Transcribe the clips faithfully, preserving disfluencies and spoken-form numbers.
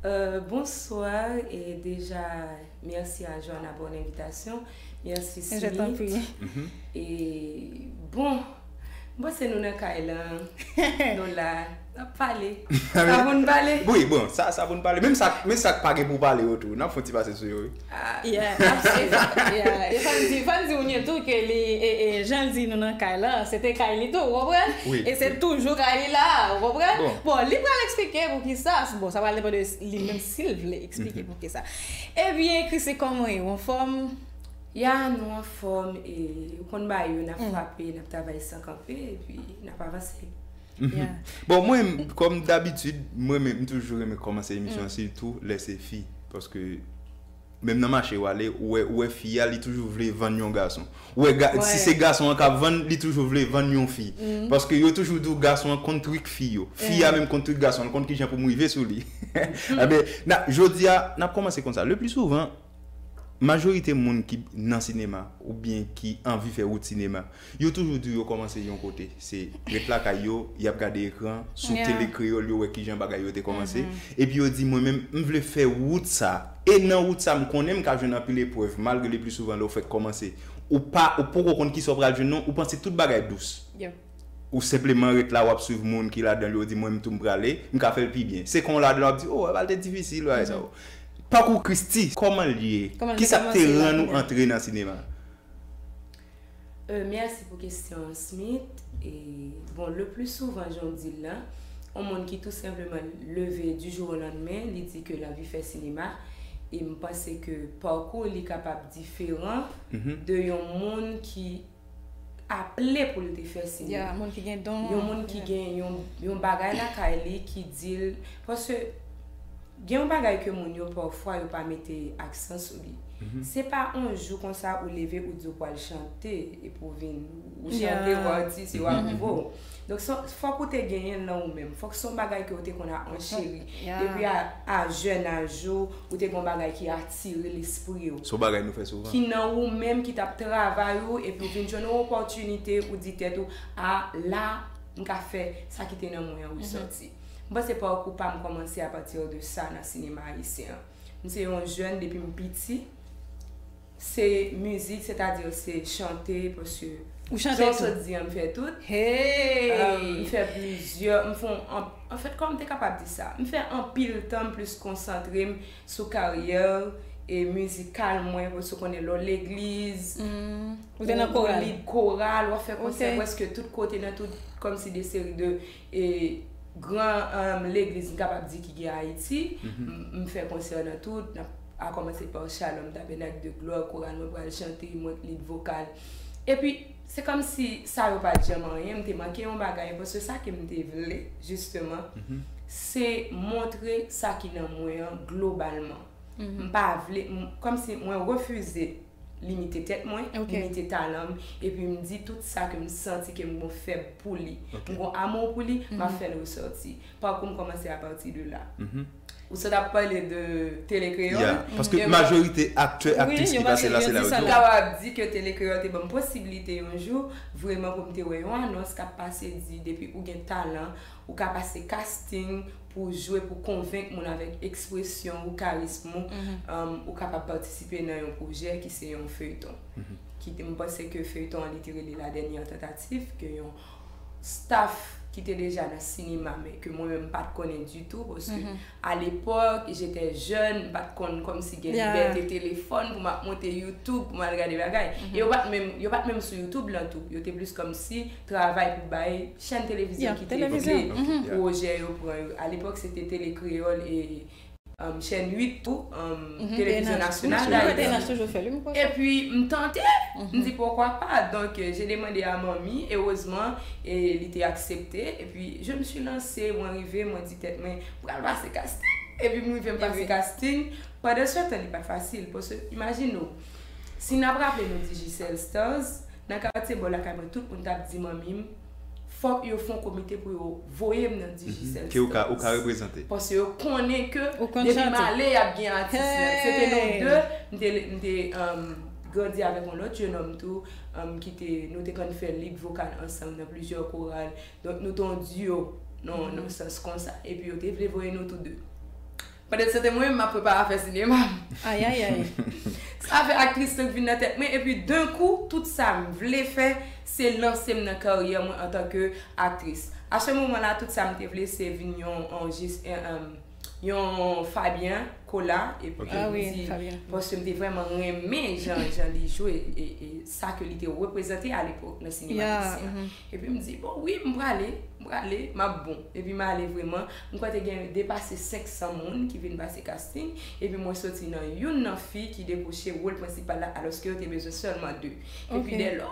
Euh, bonsoir, e deja, mèsi a Joanna pou envitasyon. Mèsi, Smith. E bon, m panse nou nan kay la, nou la, n ap pale. Sa pou n pale? Wi, bon, sa, sa pou n pale. Menm sa, menm sa k pa gen pou pale yo tou, n ap fè yon ti pase sou yo, wi. Ah. Yeah, yeah. E fò n di, fò n di moun yo tou ke li, e, e, jan l di nou nan kay la, se te kay li tou, ou konprann? Wi. E se toujou kay li la, ou konprann? Bon. Bon, li pral eksplike pou ki sa, bon, sa pral depann de li menm si l vle eksplike pou ki sa. Ebyen, Chrissy, kòman w ye? Ou anfòm? Ya, nou anfòm, e ou konn bagay yo, n ap frape, n ap travay san kanpe, epi n ap avanse. Yeah. Bon, mwen, kòm dabitid, mwen menm, m toujou renmen kòmanse emisyon an, sitou lè se fi. Paske, menm nan mache w ale, ou wè, ou wè fi a, li toujou vle vann yon gason. Ou wè, ga, si se gason an k ap vann, li toujou vle vann yon fi. Paske yo toujou di w gason an konn trik fi yo. Fi a menm konn trik gason an, l konn kijan pou m rive sou li. Enben, na, jodi a, n ap kòmanse konsa. Le pli souvan, majorite moun ki nan sinema, oubyen ki anvi fè wout sinema, yo toujou di yo kòmanse yon kote. Se ret lakay yo, y ap gade ekran, sou Tele Kreyòl, yo wè kijan bagay yo te kòmanse. Epi yo di, mwen menm, m vle fè wout sa. E nan wout sa, m konnen m ka jwenn anpil eprèv, malgre le pli souvan lè w fèk kòmanse, ou pa, ou poko konn kisa w pral jwenn non, ou panse tout bagay dous. Ou senpleman ret la, w ap swiv moun ki ladan l, yo di, mwen menm tou m prale, m ka fè l pi byen. Se kon w ladan l, w ap di, o, bagay te difisil, bagay sa yo. Pakou Chrissy, kòman l ye? Kisa k te rann ou antre nan sinema? Euh, mèsi pou kesyon an, Smith. E, bon, le pli souvan, jan w di l la, yon moun ki tou senpleman leve du jour au lendemain, li di ke l anvi fè sinema, e m panse ke pakou li kapab diferan de yon moun ki aple pou l te fè sinema. Yon moun ki gen yon, yon bagay lakay li ki di l, paske gen yon bagay ke moun yo pafwa yo pa mete aksan sou li. Se pa yon jou konsa ou leve ou di w pral chante, epi w vin, ou chante, ou atis, yo apwouve w. Donk, fòk ou te genyen l nan ou menm. Fòk se yon bagay ke w te konn ap ancheri. Depi a, a jèn aj ou, ou te gen yon bagay ki atire lespri w. Se yon bagay nou fè souvan. Ki nan ou menm, ki t ap travay ou, epi w vin jwenn yon opòtinite, ou di tèt ou, a, la, m ka fè sa ki te nan mwen an resòti. M panse pakou pa m kòmanse apati de sa nan sinema ayisyen an. M se yon jèn depi m piti. Se mizik, sètadi se chante, paske jan w sot di an, m fè tout. M fè plizyè, m fè, anfèt, kòman m te kapab di sa? M fè anpil tan m plis konsantre m sou karyè e mizikal mwen, paske w konnen lè w legliz, ou nan koral, w ap fè konsè prèske tout kote, nan tout, kòmsi de seri de, e, gran, um, legliz, m kapab di, ki gen Ayiti. M, m fè konsè nan tout, n ap, a kòmanse pa Shalom Tabernacle de Gloire, koral mwen pral chante, mwen k lead vokal. Epi, se kòmsi sa yo pa t janm anyen, m te manke yon bagay, paske sa ke m te vle, jisteman, se montre sa ki nan mwen an globalman. M pa vle, m, kòmsi mwen refize limite tèt mwen, limite talan m, epi m di tout sa ke m santi ke m gon fèb pou li. M gon amou pou li, m ap fè l resòti. Pakou m kòmanse apati de la. Ou sot ap pale de Tele Kreyòl. Paske majorite aktè, aktris ki pase la, se la yo di. M kapab di ke Tele Kreyòl te ban m posiblite yon jou, vrèman, pou m te wè yon anons k ap pase, di depi ou gen talan, ou ka pase casting pou w jwe, pou konvenk moun avèk ekspresyon ou, karism ou, um, ou kapab patisipe nan yon pwojè ki se yon feyton. Ki te, m panse ke feyton an, li te rele La Dernière Tentative, ke yon staff ki te deja nan sinema, men ke mwen menm m pa t konnen ditou, paske alepòk, j'étais jeune, m pa t konn kòmsi gen libète telefòn pou m ap monte YouTube, pou m al gade bagay. E yo pa t menm, yo pa t menm sou YouTube lan tou. Yo te plis kòmsi travay pou bay chèn televizyon ki te vle pwojè yo pran yo. Alepòk, se te Tele Kreyòl e, um, chèn uit tou, um, Televizyon Nasyonal Dayiti. Epi, m tante, m di, pourquoi pas? Donk, euh, j'ai demandé à manmi, erezman, e li te aksepte. Epi, je me suis lancée, mwen rive, mwen di tèt mwen, m pral pase casting. Epi, m rive, m pase casting. Pandan se tan, li pa t fasil, paske, imajine w, si n ap raple nou Digicel Stars, nan katye bò lakay mwen, tout moun t ap di manmi m, fòk yo fè yon komite pou yo voye m nan Digicel Stars. Ke ou ka, ou ka reprezante. Paske yo konnen ke depi m ale, y ap gen atis la. Se te nou de, m te, m te, um, grandi avèk yon lòt jennonm tou, um, ki te, nou te konn fè lead vokal ansanm nan plizyè koral. Donk, nou te yon duo, nan, nan sans konsa. Epi yo te vle voye nou tou de. Pandan se tan mwen menm m ap prepare afè sinema m. Ayayay. Sa fè aktris lan vin nan tèt mwen, epi d'un coup, tout sa m vle fè, se lanse m nan karyè mwen antanke aktris. A se moman la, tout sa m te vle, se vin yon, yon jis, yon, yon, yon Fabien Colas, epi Ok. Ah m wi, di, Fabien. Paske m te vrèman renmen jan, jan li jwe e, e sa ke li te reprezante alepòk nan sinema Ya, ayisyen an. Epi m di, bon, wi, m prale, m prale, m ap bon. Epi m ale vrèman. M kwè te gen depase senk san moun ki vin pase casting. Epi mwen soti nan youn nan fi ki dekwoche wòl prensipal la, alòske yo te bezwen sèlman de. Epi Ok. dèlò,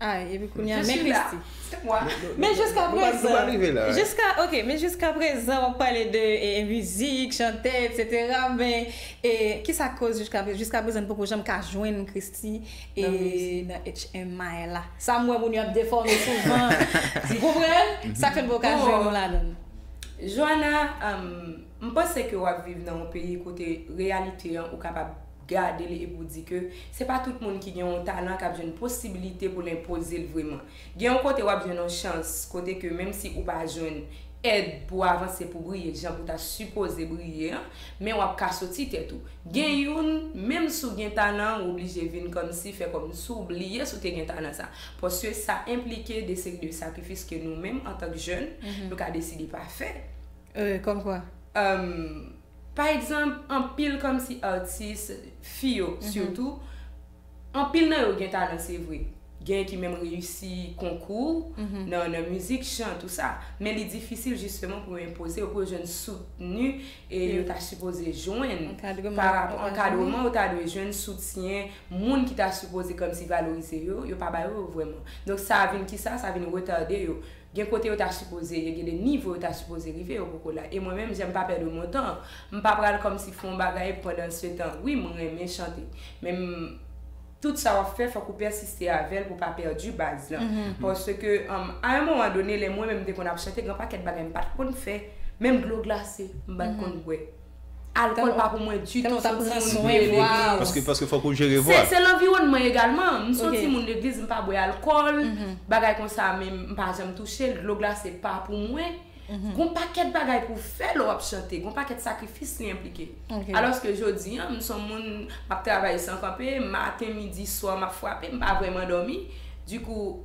Ay, epi kounye a, je men suis là. Christie. C'est moi. Men jiska Nou pa- nou pa prezan, rive la. Jiska, ok, men jiska prezan, w ap pale de e, e, mizik, chante, etsetera. Men e, kisa k koz jiska, jiska prezan, nou poko janm ka jwenn Christie e, Nan mizik. Nan H M I la? Sa m wè moun yo ap defòme souvan. Ou konprann? Sa k fè n poko ka Bon. Jwenn nou ladan l? Joana, um, m panse ke w ap viv nan yon peyi kote reyalite an ou kapab gade li epi w di ke se pa tout moun ki gen yon talan k ap jwenn posibilite pou l enpoze l vrèman. Gen yon kote w ap jwenn yon chans, kote ke menm si ou pa jwenn èd pou avanse pou briye jan pou ta sipoze briye an, men w ap ka soti tèt ou. Gen youn, menm si w gen talan, ou oblije vin kòmsi fè kòmsi w bliye si w te gen talan sa. Paske sa enplike de seri de sakrifis ke nou menm antank jèn, nou ka deside pa fè. Euh, kòm kwa? Um, pa egzanp, anpil kòmsi atis, fi yo sitou, anpil nan yo gen talan, se vre. Gen ki menm reyisi konkou nan, nan mizik, chan, tou sa. Men li difisil jisteman pou yo enpoze yo, pou yo jwenn soutni e yo ta sipoze jwenn. Ankadreman, Pa rapò ankadreman. Ankadreman, yo ta dwe jwenn soutyen moun ki ta sipoze kòmsi valorize yo, yo pa ba yo vrèman. Donk sa vin kisa? Sa vin retade yo. Gen kote yo ta sipoze ye, gen de nivo yo ta sipoze rive, yo poko la. E mwen menm, j'aime pas perdre mon temps. M pa pral kòmsi fè yon bagay pandan se tan. Wi, mwen renmen chante. Men m- tout sa w ap fè, fòk ou pèsiste avè l pou pa pèdi baz lan. Paske, um, a yon moman done, lè mwen menm m te konn ap chante, gen pakèt bagay m pa t konn fè. Menm dlo glase, m pa t konn bwè. Alkòl pa pou mwen ditou, Tèlman w t ap soti pran moun swen bwè vwa. legliz. Paske, paske fòk ou jere Se vwa. se lanviwònman egalman. M se yon Ok. timoun legliz, m pa bwè alkòl, bagay konsa, men m pa janm touche l. Dlo glase pa pou mwen. Gon pakèt bagay pou w fè lè w ap chante, gon pakèt sakrifis li enplike. Ok. Alòske jodi an, m se yon moun, m ap travay san kanpe, maten, midi, swa, m ap frape, m pa vrèman dòmi. Dikou,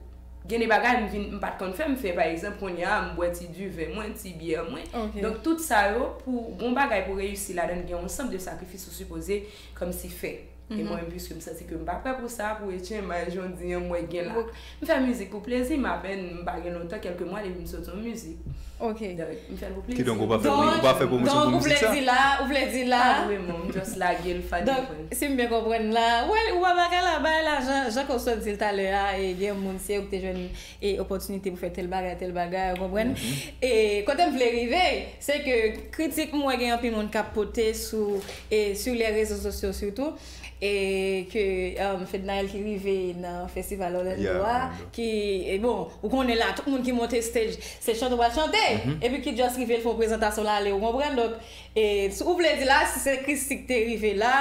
gen de bagay m vin, m pa t konn fè, m fè, pa egzanp, kounye a, m bwè ti diven mwen, ti byè mwen. Ok. Donk, tout sa yo, pou gon bagay pou reyisi ladan l, gen yon ansanm de sakrifis ou sipoze kòmsi fè. E mwen menm, piske m santi ke m pa prè pou sa, pou H M I, jan w di an, mwen gen la. M fè mizik pou plezi m, apèn, m pa gen lontan, kèlke mwa depi m soti yon mizik. Ok. Donk, m fè l pou plezi. Kidonk, ou pa fè, ou pa fè pwomosyon Donk, pou ou vle mizik sa? di la, ou vle di la. Pa vrèman, m just lage l, fa Donk, defann. Si m byen konprann la, wè, ou pa ka la bay la, jan, jan ke w sot di l talè a, e gen moun se ou ki te jwenn e opòtinite pou fè tèl bagay, tèl bagay, ou konprann? E kote m vle rive, se ke kritik m wè gen anpil moun k ap pote sou, e sou lè rezo sosyo sitou, e ke um, Fednaelle ki rive nan festival Orlando Yeah, a, Orlando. Ki, e bon, ou konnen la, tout moun ki monte stage, se chante ou pral chante, epi ki just rive l fè yon prezantasyon l ale, ou konprann? Donk, e si ou vle di la, si se Christie ki te rive la,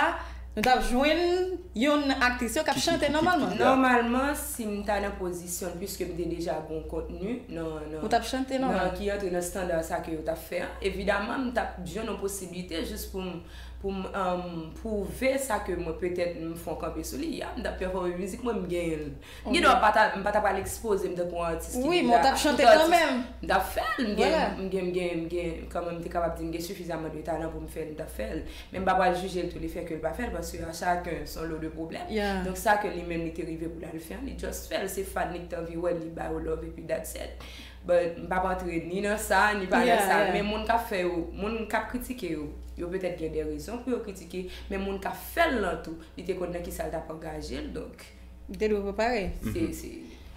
nou t ap jwenn youn nan aktris yo k ap chante nòmalman. Nòmalman, si m ta nan pozisyon l, piske m te deja gon kontni nan, nan, Ou t ap chante nan, nòmal. Ki antre nan estanda sa ke yo t ap fè an, evidaman, m t ap jwenn yon posiblite jis pou m, pou m um, pwouve sa ke mwen petèt m fè yon kanpe sou li. Ya, m t ap pèfòme mizik mwen, m genyen l. M gen dwa pa ta, m pa ta pral ekspoze m tankou yon atis ki Wi, deja men w t ap chante tout atis. Kanmenm. M t ap fè l, m gen, Vwala. M gen, m gen, m gen, kanmenm, m te kapab di m gen sifizaman de talan pou m fè l, m t ap fè l. Men m pa pral jije l tou le fè ke l pa fè l, paske a chaken son lo de pwoblèm. Yeah. Donk sa ke li menm li te rive pou l al fè an, li just fè l. Se fan li ki t anvi wè l, li ba yo love epi that's it. But m p ap antre ni nan sa, ni pa nan Yeah, sa. Yeah. Men moun k ap fè yo, moun k ap kritike yo, yo petèt gen de rezon pou yo kritike, men moun k ap fè l lan tou, li te konn nan kisa l t ap angaje l, donk Li te dwe prepare. se, se,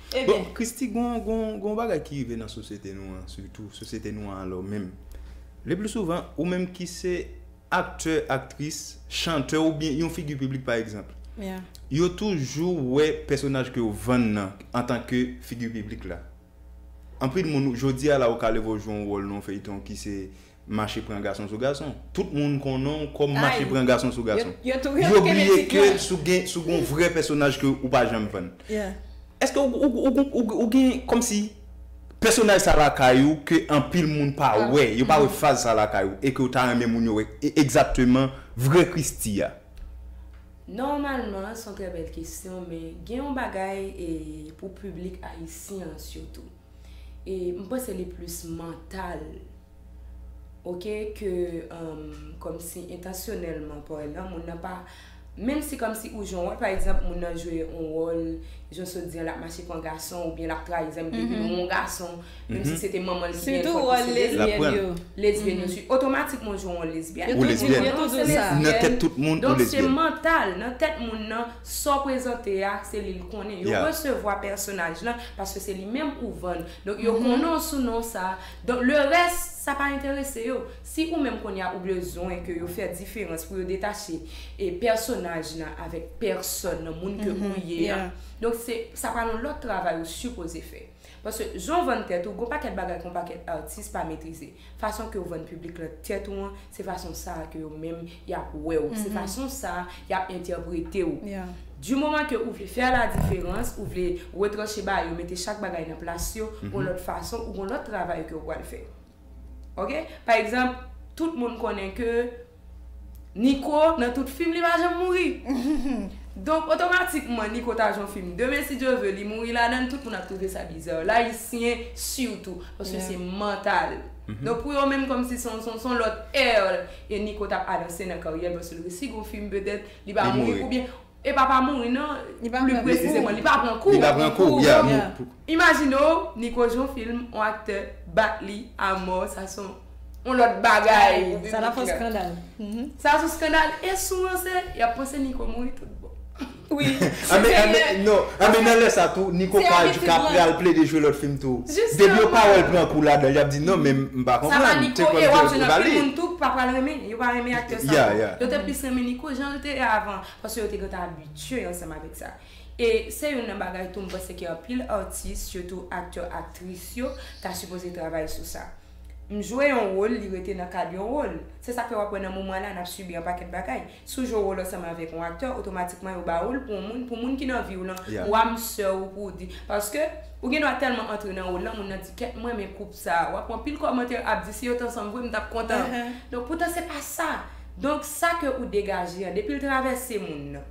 Ebyen, Bon, Christie, gon, gon, gon bagay ki rive nan sosyete nou an, sitou sosyete nou an alò menm. Le pli souvan, ou menm ki se aktè, aktris, chantè oubyen yon figi piblik pa egzanp, yeah. Yo toujou wè pèsonaj ke yo vann nan antanke figi piblik la. Anpil moun, jodi a la, ou ka leve w jwe yon wòl nan yon feyton ki se mache pran gason sou gason. Tout moun konnen w kòm mache Ay. Pran gason sou gason. Yo, yo tou, Yo yo kenbe bliye tit ke lan. Si w gen, si w gen yon vrè pèsonaj ke ou pa janm vann. Yeah. Èske ou, ou, ou, ou, ou, ou gen kòmsi pèsonaj sa lakay ou ke anpil moun pa wè, yo pa wè faz sa lakay ou, e ke w ta renmen moun yo wè e- egzakteman vrè Christie a? Nòmalman, se yon trè bèl kesyon, men gen yon bagay e pou piblik ayisyen an sitou. E m panse li plis mantal, oke, ke um, kòmsi entansyonèlman pa wè l nan, moun nan pa. Menm si kòmsi ou jwe yon wòl, pa egzanp, moun nan jwe yon wòl, jan w sot di an, l ap mache pou yon gason, oubyen l ap trayi zanmi depi l wè yon gason, menm si se te manman l ki gen l, fò l posede l. Sitou wòl lesbyèn yo. Lesbyèn yo, si otomatikman w jwe yon wòl lesbyèn. Ou lesbyèn. Yo toujou di sa. Nan tèt tout moun ou Donk se lesbyèn. Mantal, nan tèt moun nan, sa w prezante a, se li l konnen. Yo Yeah. resevwa pèsonaj lan paske se li menm ou vann. Donk yo konnen w sou non sa. Donk le rès, sa pa enterese yo. Si ou menm kounye a ou bezwen ke yo fè diferans pou yo detache e pèsonaj lan avèk pèsòn nan, moun ke ou ye a. Yeah. Donk se sa pral yon lòt travay ou sipoze fè. Paske jan w vann tèt ou, gon pakèt bagay ke yon pakèt atis pa metrize. Fason ke w vann piblik lan tèt ou an, se fason sa a ke yo menm y ap wè w. Se fason sa a y ap entèprete w. Yeah. Du moman ke ou vle fè la diferans, ou vle retranche ba yo, mete chak bagay nan plas yo, yon lòt fason, ou gon lòt travay ke w pral fè. Oke? Pa egzanp, tout moun konnen ke Nico, nan tout fim, li pa janm mouri. Donk, otomatikman, Nico ta jwe yon fim. Demen, si Dye vle, li mouri ladan l, tout moun ap twouve sa biza. Ayisyen, sitou. Paske se Mantal. Donk, pou yo menm, kòmsi se yon- se yon se yon lòt ère, e Nico t ap avanse nan karyè l, paske l resi gon fim, petèt, li pa mouri, oubyen, e pa pa mouri, non, pli presizeman, li pa pran kou. Li pa pran kou, yeah. Yeah. Imajine w, Nico jwe yon fim, yon aktè bat li a mò, sa se yon yon lòt bagay. Sa la fè skandal. Sa se skandal. E sou ranse, y ap panse Nico mouri tout bon. Wi. Anben, anben, non, anben nan lè sa tou, Nico ka ka pral plede jwe lòt fim tou. Depi yo pa wè l pran kou ladan, y ap di non, men m pa konprann. Nico, e w ap jwenn anpil moun tou pa pral renmen. Yo pa renmen aktè sa. Yo te plis renmen Nico jan l te ye avan, paske yo te gentan abitye ansanm avèk sa. E se youn nan bagay tou m panse ke anpil atis, sitou aktè, aktris yo, ta sipoze travay sou sa. M jwe yon wòl, li rete nan kad yon wòl. Se sa k fè w ap wè nan moman la n ap sibi yon pakèt bagay. Si w jwe wòl ansanm avèk yon aktè, otomatikman yo ba w l pou yon moun, pou moun ki nan vi w lan, pou âme sœur ou pou w di. Paske ou gen dwa tèlman antre nan wòl lan, moun nan di kèt mwen renmen koup sa. W ap wè anpil kòmantè ap di si yo t ansanm vre m t ap kontan. Donk poutan se pa sa. Donk sa ke ou degaje an, depi l travèse moun nan.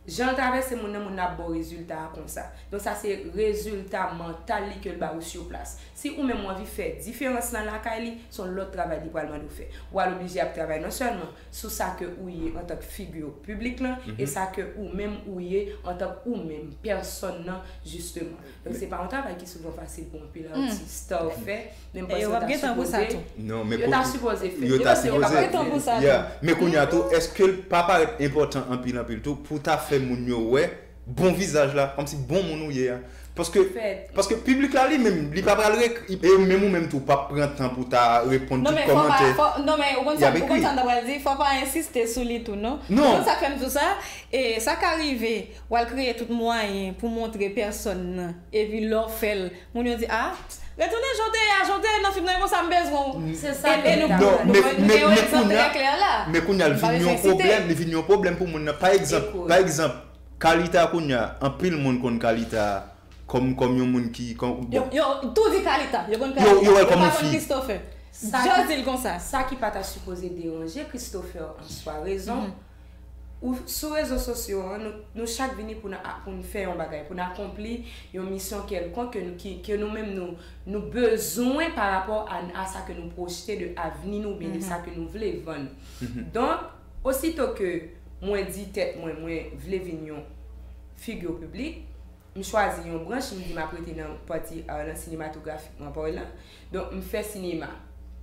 Jan l travèse moun nan, moun nan ap ba w rezilta a konsa. Donk sa se rezilta mantal li ke l ba ou sou plas. Si ou menm ou anvi fè diferans lan lakay li, se yon lòt travay li pral mande w fè. W al oblije ap travay non sèlman sou sa ke ou ye antank figi piblik lan, e sa ke ou menm ou ye antank ou menm, pèsòn nan, jisteman. Donk se pa yon travay ki souvan fasil pou anpil atis ta w fè, men m panse yo ta sipoze. Non, men yo ta sipoze fè. Yo ta sipoze. Yo pa gentan pou sa tou. Yeah. Men kounye a tou, èske l pa parèt enpòtan anpil anpil tou pou ta fè moun yo wè bon vizaj la, kòmsi bon moun ou ye a? Paske paske piblik la li menm, li pa pral rek e menm ou menm tou p ap pran tan pou ta reponn tout kòmantè. Non men ou konn sa ou konn sa m ta pral di, fò pa ensiste sou li tou non. Ou konn sa k fè m di w sa? E sa ka rive, w al kreye tout mwayen pou montre pèsòn nan, epi lè w fè l, moun yo di a, retounen jan w te ye a, jan w te ye nan fim nan, e konsa m bezwen w. Se sa. E nou nou gen yon egzanp trè klè la. Men kounye a l vin yon pwoblèm, li vin yon pwoblèm pou moun nan. Pa egzanp, pa egzanp, Carlita kounye a, anpil moun konn Carlita kòm kòm yon moun ki kòm. Yo tou di Carlita, yo konn Carlita, yo pa konn Christopher. Just di l konsa. Sa ki pa ta sipoze deranje Christopher an swa, rezon ou sou rezo sosyo an, nou, nou chak vini pou n pou n fè yon bagay, pou n akonpli yon misyon kèlkonk ke nou ki ke nou menm nou nou bezwen pa rapò a, a sa ke nou pwojte de avni nou oubyen de sa ke nou vle vann. Donk, osito ke mwen di tèt mwen, mwen vle vin yon figi piblik, m chwazi yon branch, m di m ap rete nan pati nan sinematografikman palan. Donk m fè sinema.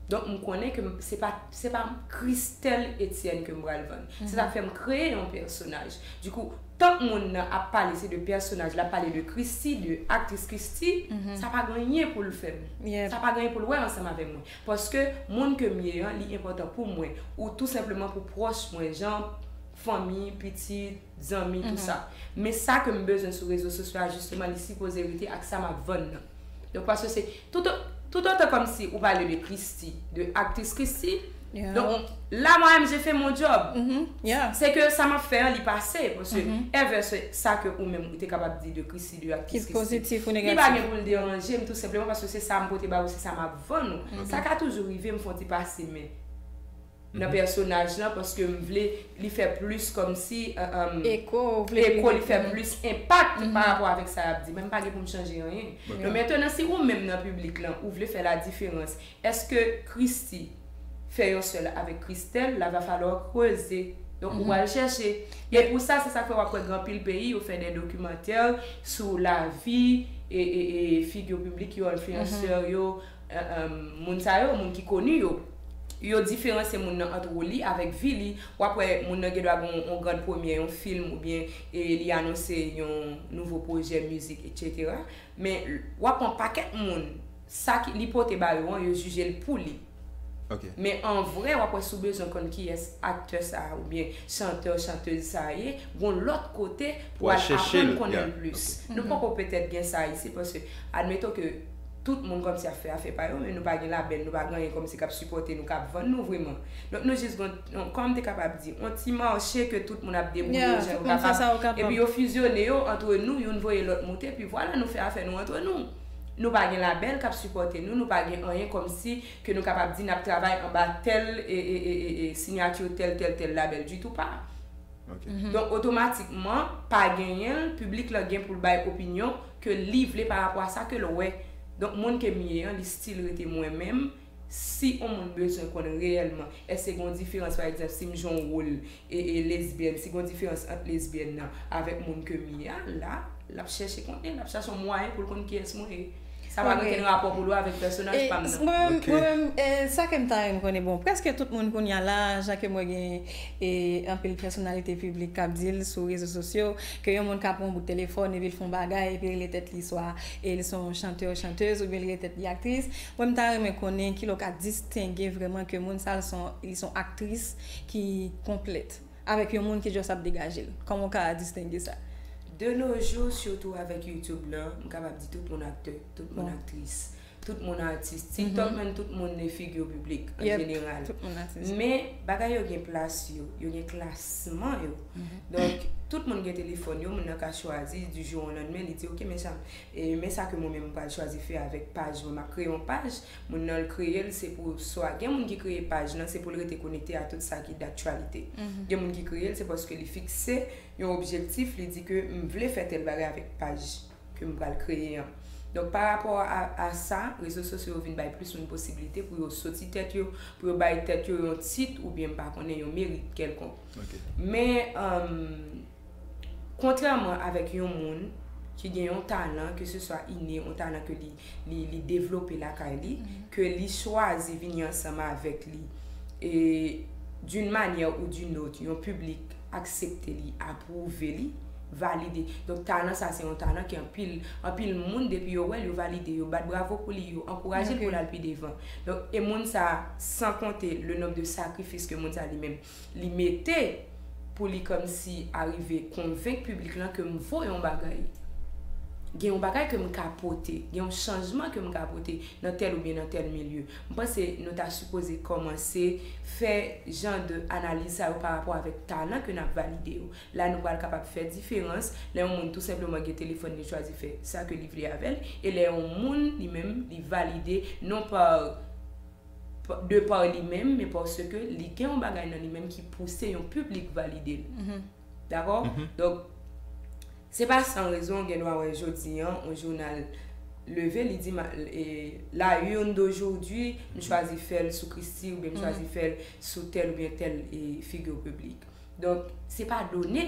Donk m konnen ke se pa se pa Christelle Etienne ke m pral vann. Se sa k fè m kreye yon pèsonaj. Dikou, tank moun nan ap pale se de pèsonaj, l ap pale de Christie, de aktris Christie, sa pa gen anyen pou l fè m. Sa pa gen anyen pou l wè ansanm avè mwen. Paske moun ke m ye an, li enpòtan pou mwen. Ou tou senpleman pou pwòch mwen, jan fanmi, pitit, zanmi, tou sa. Men sa ke m bezwen sou rezo sosyo a, jisteman, li sipoze rete ak sa m ap vann nan. Donk, paske se tout, tout otan kòmsi ou pale de Christie, de aktris Christie, Donk, la mwen menm je fè mon djòb. Se ke sa m ap fè an li pase, paske ever se sa ke ou menm ou te kapab di de Christie, de aktris Christie, li pa gen pou l deranje m, tou senpleman paske se sa m pote ba ou, se sa m ap vann ou. Sa ka toujou rive m fè yon ti pase men nan pèsonaj lan, paske m vle li fè plis kòmsi eko, li fè plis enpak pa rapò avèk sa y ap di, men m pa gen pou m chanje anyen. Donk mentnan si ou menm nan piblik lan ou vle fè la diferans, èske Christie fè yon sèl avèk Christelle, la va falwa kreze. Donk ou pral chèche. E pou sa se sa k fè w ap wè gen anpil peyi yo fè de dokimantè sou lavi e, e, e figi piblik yo, enfliyansè yo, moun sa yo, moun ki koni yo. Yo diferansye moun nan ant Rolly avèk Vili. W ap wè moun nan gen dwa gen yon, yon grann premyè, yon fim oubyen e li anonse yon nouvo pwojè mizik, etsetera. Men w ap wè yon pakèt moun, sa ki li pote ba yo an, yo jije l pou li. Men an vrè, w ap wè si w bezwen konn kiyès aktè sa a oubyen chantè, chantèz sa a ye, gon lòt kote pou w al aprann konnen l plis. Nou poko petèt gen sa isi, paske admeton ke tout moun kòmsi ap fè afè pa yo, men nou pa gen labèl, nou pa gen anyen kòmsi k ap sipòte nou, k ap vann nou vrèman. Donk nou jis gon, kòman m te kapab di, yon ti mache ke tout moun ap debouye yo jan yo kapab, epi yo fizyone yo antre nou, youn voye lòt moute, epi vwala nou fè afè nou antre nou. Nou pa gen labèl k ap sipòte nou, nou pa gen anyen kòmsi ke nou kapab di n ap travay anba tèl e, e, e, e, e siyati tèl, tèl, tèl labèl, ditou pa. Donk otomatikman, pa genyen l, piblik lan gen pou l bay opinyon ke li vle pa rapò a sa ke l wè. Donk moun ke m ye an, li still rete mwen menm. Si yon moun bezwen konn reyèlman èske gon diferans, pa egzanp, si m jwe yon wòl e, e lesbyèn, si gon diferans ant lesbyèn nan avèk moun ke m ye a, la l ap chèche konnen, l ap chache yon mwayen pou l konn kiyès mwen ye. Sa pa gen okenn rapò pou l wè avèk pèsonaj pa m nan. Mwen menm, mwen menm, e, sa ke m ta renmen konnen, bon, prèske tout moun kounye a la, jan ke mwen gen e, anpil pèsonalite piblik k ap di l sou rezo sosyo, ke yon moun ka pran yon bout telefòn epi l fè yon bagay, epi l rele tèt li swa e li se yon chantè, chantèz, oubyen l rele tèt li aktris. Mwen, m ta renmen konnen kilè w ka distenge vrèman ke moun sa a, li se yon, li se yon aktris ki konplèt avèk yon moun ki just ap degaje l. Kòman w ka distenge sa? De nos jours, sitou avèk YouTube lan, m kapab di tout moun aktè, tout moun aktris, tout moun atis. TikTok menm, tout moun e figi piblik an jeneral. Men bagay yo gen plas yo, yo gen klasman yo. Donk tout moun gen telefòn yo, moun nan ka chwazi du jour au lendemain, li di, ok, men sa, e, men sa ke mwen menm m pral chwazi fè avèk paj mwen. M ap kreye yon paj, moun nan l kreye l, se pou swa, gen moun ki kreye paj lan, se pou l rete konekte a tout sa ki daktyalite. Gen moun ki kreye l, se paske li fikse yon objektif, li di ke m vle fè tèl bagay avèk paj ke m pral kreye an. Donk pa rapò a, a sa, rezo sosyo yo vin bay plis moun posiblite pou yo soti tèt yo, pou yo bay tèt yo yon tit oubyen m pa konnen yon merit kèlkonk. Men, um, kontrèman avèk yon moun ki gen yon talan, ke se swa ine, yon talan ke li, li, li devlope lakay li, ke li chwazi vini ansanm avèk li, e d'une manière ou d'une autre, yon piblik aksepte li, apwouve li, valide. Donk talan sa se yon talan ke anpil, anpil moun depi yo wè l, yo valide, yo bat bravo pou li, yo ankouraje l pou l al pi devan. Donk e moun sa, san konte le nombre de sakrifis ke moun sa li menm li mete pou li kòmsi arive konvenk piblik lan ke m vo yon bagay. Gen yon bagay ke m ka pote, gen yon chanjman ke m ka pote nan tèl oubyen nan tèl milye. M panse nou ta sipoze kòmanse fè jan de analiz sa yo pa rapò avèk talan ke n ap valide yo. La nou pral kapab fè diferans lè yon moun tou senpleman gen telefòn li chwazi fè sa ke li vle avè l, e lè yon moun li menm li valide non pa de pa li menm, men paske li gen yon bagay nan li menm ki pouse yon piblik valide l. Dakò? Donk se pa san rezon gen dwa wè jodi an yon jounal leve, li di, e, la une d'aujourd'hui, m chwazi fè l sou Christie oubyen m chwazi fè l sou tèl oubyen tèl e, figi piblik. Donk se pa done.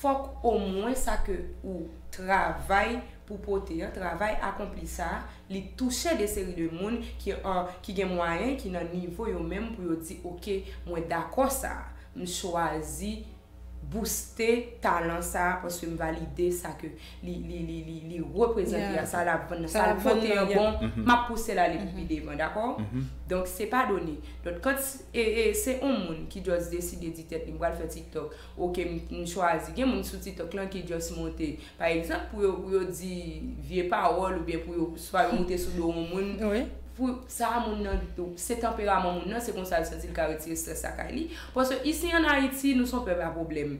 Fòk omwen sa ke ou travay pou pote an, travay akonpli sa a, li touche de seri de moun ki an, ki gen mwayen, ki nan nivo yo menm pou yo di, ok, mwen dakò sa a, m chwazi bouste talan sa a paske m valide sa ke li, li, li, li, li reprezante a, sa l ap vann nan, sa l pote an bon, m ap pouse l ale pou pi devan, dakò? Donk se pa done. Donk kan e, e se yon moun ki just deside di tèt li, m pral fè TikTok, ok, m, m chwazi. Gen moun sou TikTok lan ki just monte, pa egzanp, pou yo, pou yo di vye pawòl oubyen pou yo, swa yo monte sou do yon moun, pou sa moun nan, se tanperaman moun nan, se konsa l santi l ka retire strès lakay li. Paske isi an Ayiti, nou se yon pèp a pwoblèm.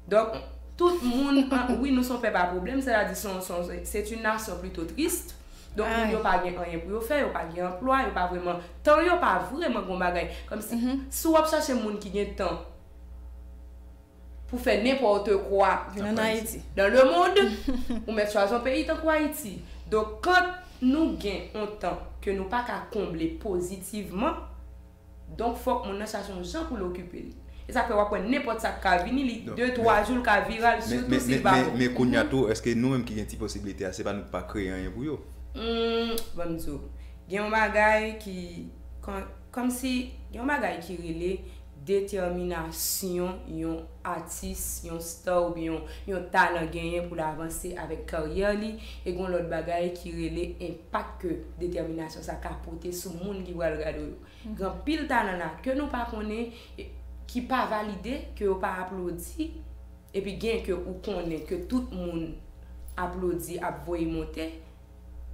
Donk, tout moun, an- wi, nou se yon pèp a pwoblèm, sètadi se yon- se yon- c'est une nation plutôt triste. Donk, moun yo pa gen anyen pou yo fè, yo pa gen anplwa, yo pa vrèman, tan yo pa vrèman gon bagay. Kòmsi, si w ap chache moun ki gen tan pou fè nenpòt kwa Vin ann Ayiti. dans le monde, ou mèt chwazi yon peyi tankou Ayiti. Donk, kan nou gen yon tan ke nou pa ka konble pozitivman, donk fòk moun nan chache yon jan pou l okipe li. E sa fè w ap wè nenpòt sa k ka vini, li de twa jou l ka viral, sitou si l pa bon. Men kounye a tou, èske nou menm ki gen ti posiblite a, se pa nou k pa kreye anyen pou yo? Hmm, ban m di w, gen yon bagay ki, kòmsi, gen yon bagay ki rele detèminasyon yon atis, yon star oubyen yon, yon talan genyen pou l avanse avèk karyè li, e gen yon lòt bagay ki rele enpak ke detèminasyon sa ka pote sou moun ki pral gade w yo. Gen anpil talan la ke nou pa konnen, e, ki pa valide, ke yo pa aplodi, epi gen ke ou konnen ke tout moun aplodi, ap voye monte,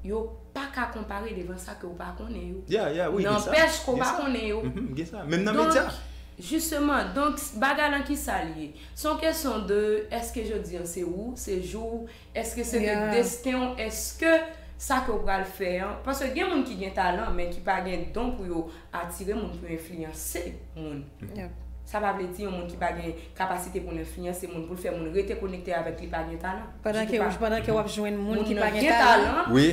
yo pa ka konpare devan sa ke ou pa konnen yo. Ya, ya, wi, gen sa. Nanpèch ke ou Gen pa sa. konnen yo. Mhm, gen sa. Menm nan Donk, medya. Jisteman, donk, bagay lan ki sa l ye? Se yon kesyon de, èske jodi an se ou, se jou, èske se de Yeah. desten w, èske sa ke w pral fè an, paske gen moun ki gen talan, men ki pa gen don pou yo atire moun, pou yo enfliyanse moun. Yep. Sa pa vle di yon moun ki pa gen kapasite pou l enfliyanse moun, pou l fè moun rete konekte avèk li, pa gen talan. Pandan ke, Jisteman. Pandan ke w ap jwenn moun ki Moun pa nan gen gen talan. talan, Wi.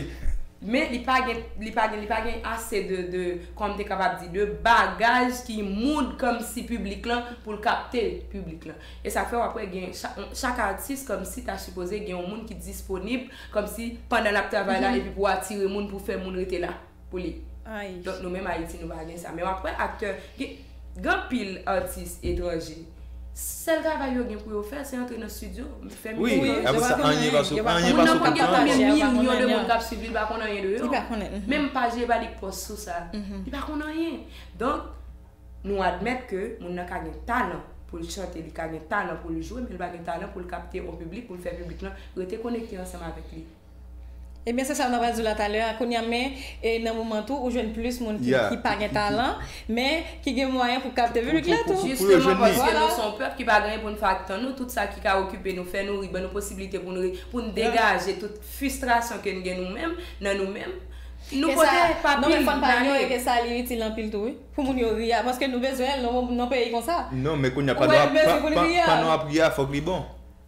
men li pa gen, li pa gen, li pa gen ase de, de, kòman m te kapab di, de bagaj ki moud kòmsi piblik lan pou l kapte piblik lan. E sa fè w ap wè gen chak, chak atis kòmsi ta sipoze gen yon moun ki disponib kòmsi pandan l ap travay la epi pou atire moun, pou fè moun rete la pou li. Ay. Donk nou menm Ayiti nou pa gen sa. Men w ap wè aktè, gen, gen anpil atis etranje. Sèl travay yo gen pou yo fè, se antre nan estidyo, fè Wi, mizik. apre sa, anyen pa sou, anyen Moun pa nan sou pa gen kontra. konbyen Li pa milyon de konnen. Moun k ap swiv li, li pa konn anyen de yo. Li pa konnen. Mhm. Menm paj li e pa li k post sou sa. Li pa konn anyen. Donk, nou admèt ke moun nan ka gen talan pou l chante, li ka gen talan pou l jwe, men li pa gen talan pou l kapte yon piblik, pou l fè piblik lan rete konekte ansanm avèk li. Ebyen, se sa nou pral di w la talè a. Kounye a, men, e nan moman tou, ou jwenn plis moun ki, Yeah. ki pa gen talan, men ki gen mwayen pou kapte piblik la tou. Pou yo Jisteman, jwenn li. paske Vwala. Nou se yon pèp ki pa gen pou n fè ak tan nou, tout sa ki ka okipe nou, fè nou ri, ban nou posibilite pou n ri, pou n degaje tout fristrasyon ke n gen nou menm, nan nou menm. Nou E pote sa, pa non, men pil fò n pa inyore lane. Ke sa li itil anpil tou, wi. Pou moun yo ri a, paske nou bezwen l nan, nan peyi konsa. Non, men kounye a pa Ou wè nou ap, l bezwen pa, pou l pa, ri a. Pa nou ap ri a, fòk li bon.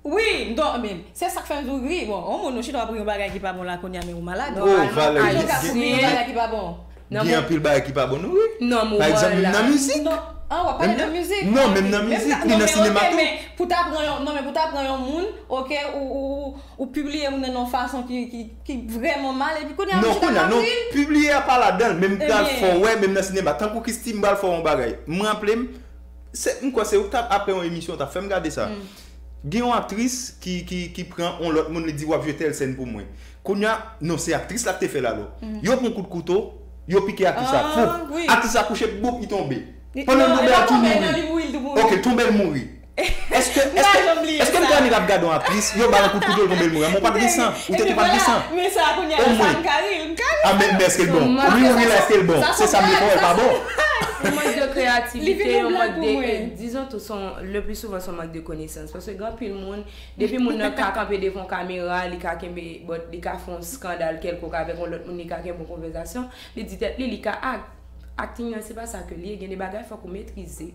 Wi, non, men se sa k fè m di w ri. Bon, yon moun ou chita w ap ri yon bagay ki pa bon la kounye a, men ou malad. Oh, Valerie, Ki jan w ka gen- ri yon bagay ki pa bon. Nan Gen bon- anpil bagay ki pa bon nou ri. Nan moman Pa egzanp, la. nan mizik. Non, an, w ap pale de mizik. Non, menm nan mizik, li nan sinema tou. Men pou ta pran yon, non, men pou ta pran yon moun, oke, ou, ou, ou pibliye moun nan yon fason ki, ki, ki vrèman mal, epi kounye a Non, ou chita kounye a, ap non, ri l. pibliye a pa ladan l, men m pral Ebyen. fè w wè, menm nan sinema, tankou Christie, m pral fè w yon bagay. Mwen raple m, se, m kwè se ou k t ap, apre yon emisyon, w t ap fè m gade sa. Gen yon aktris ki, ki, ki pran yon lòt moun, li di, "W ap jwe tèl sèn pou mwen." Kounye a, non, se aktris la k te fè l alò. Yo pran kout kouto, yo pike aktris la. Ah, Fou. wi. Aktris la kouche, boup, li tonbe. Li- Pandan l non, tonbe, li a pa tou tonbe, mouri. Non, li mouri, li mouri. Ok, tonbe, l mouri. Èske, M pa janm bliye èske, èske m sa. ta annik ap gade yon aktris, yo ba l yon kout kouto, l tonbe, l mouri. Mwen pa t gen san. Ou te, te pa t gen san. Men sa, kounye a, Omwen. Sa m ka ri l. M ka ri l. Ah, men, men èske l bon? Sa Wi, wi, wi, la, sa- èske l bon? sa Se sa m vle fè, pa bon? Yon mank de Li kreyativite, vin yon yon blag mank pou de, mwen. Dizon tou, son, le pli souvan, son mank de konesans. Paske gen anpil moun, depi moun nan ka kanpe devan yon kamera, li ka kenbe, bon, li ka fè yon skandal kèlkonk avèk yon lòt moun, li ka kenbe yon konvèsasyon, li di tèt li, li ka act. Acting nan, se pa sa ke li ye, gen de bagay fòk ou metrize.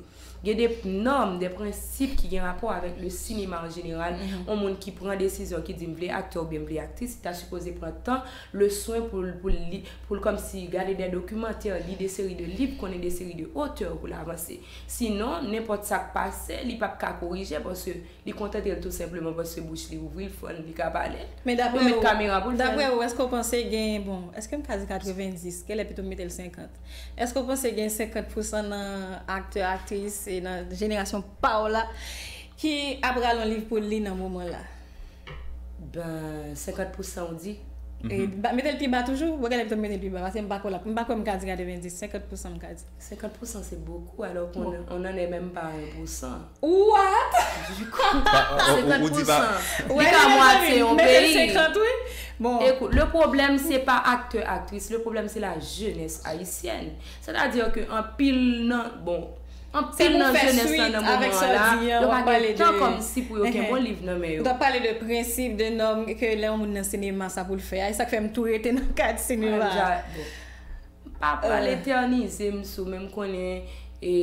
Gen de nòm, de prensip ki gen rapò avèk le sinema an jeneral. Yon moun ki pran desizyon, ki di, "M vle aktè oubyen m vle aktris," li ta sipoze pran tan, le swen pou l, pou l li, pou l kòmsi gade de dokimantè, li de seri de liv, konnen de seri de otè pou l avanse. Sinon, nenpòt sa k pase, li p ap ka korije, paske li kontante l tou senpleman paske bouch li ouvri, l fann, li ka pale. Men dapre Yo met ou, kamera pou l fè l. Dapre ou, èske w panse gen, bon, èske m ka di katrevenndis, genlè pito m mete l senkant? Èske w panse gen senkant pousan nan aktè, aktris, e nan jenerasyon pa w la ki ap rale yon liv pou l li nan moman la? Ben, senkant pousan ou di? E, ba- mete l pi ba toujou, ou genlè m tonbe mete l pi ba, paske m pa kwè la, m pa kwè m ka di katrevenndis, senkant pousan m ka di. Senkant pousan se bokou, alò ke on, on n'en est même pas à un pour cent. What? Senkant pousan. Li ka mwatye yon peyi. Ekout, le problème, c'est pas acteur, actrice. Le problème, c'est la jeunesse haïtienne. C'est-à-dire que anpil nan, bon, anpil nan jenès lan nan moman an la, yo pa gen tan kòmsi pou yo kenbe yon liv nan men yo. Ou t ap pale de prensip, de nòm, ke lè yon moun nan sinema sa pou l fè a. E sa k fè m tou rete nan kad sinema. Pa pral etènize m sou, men m konnen e,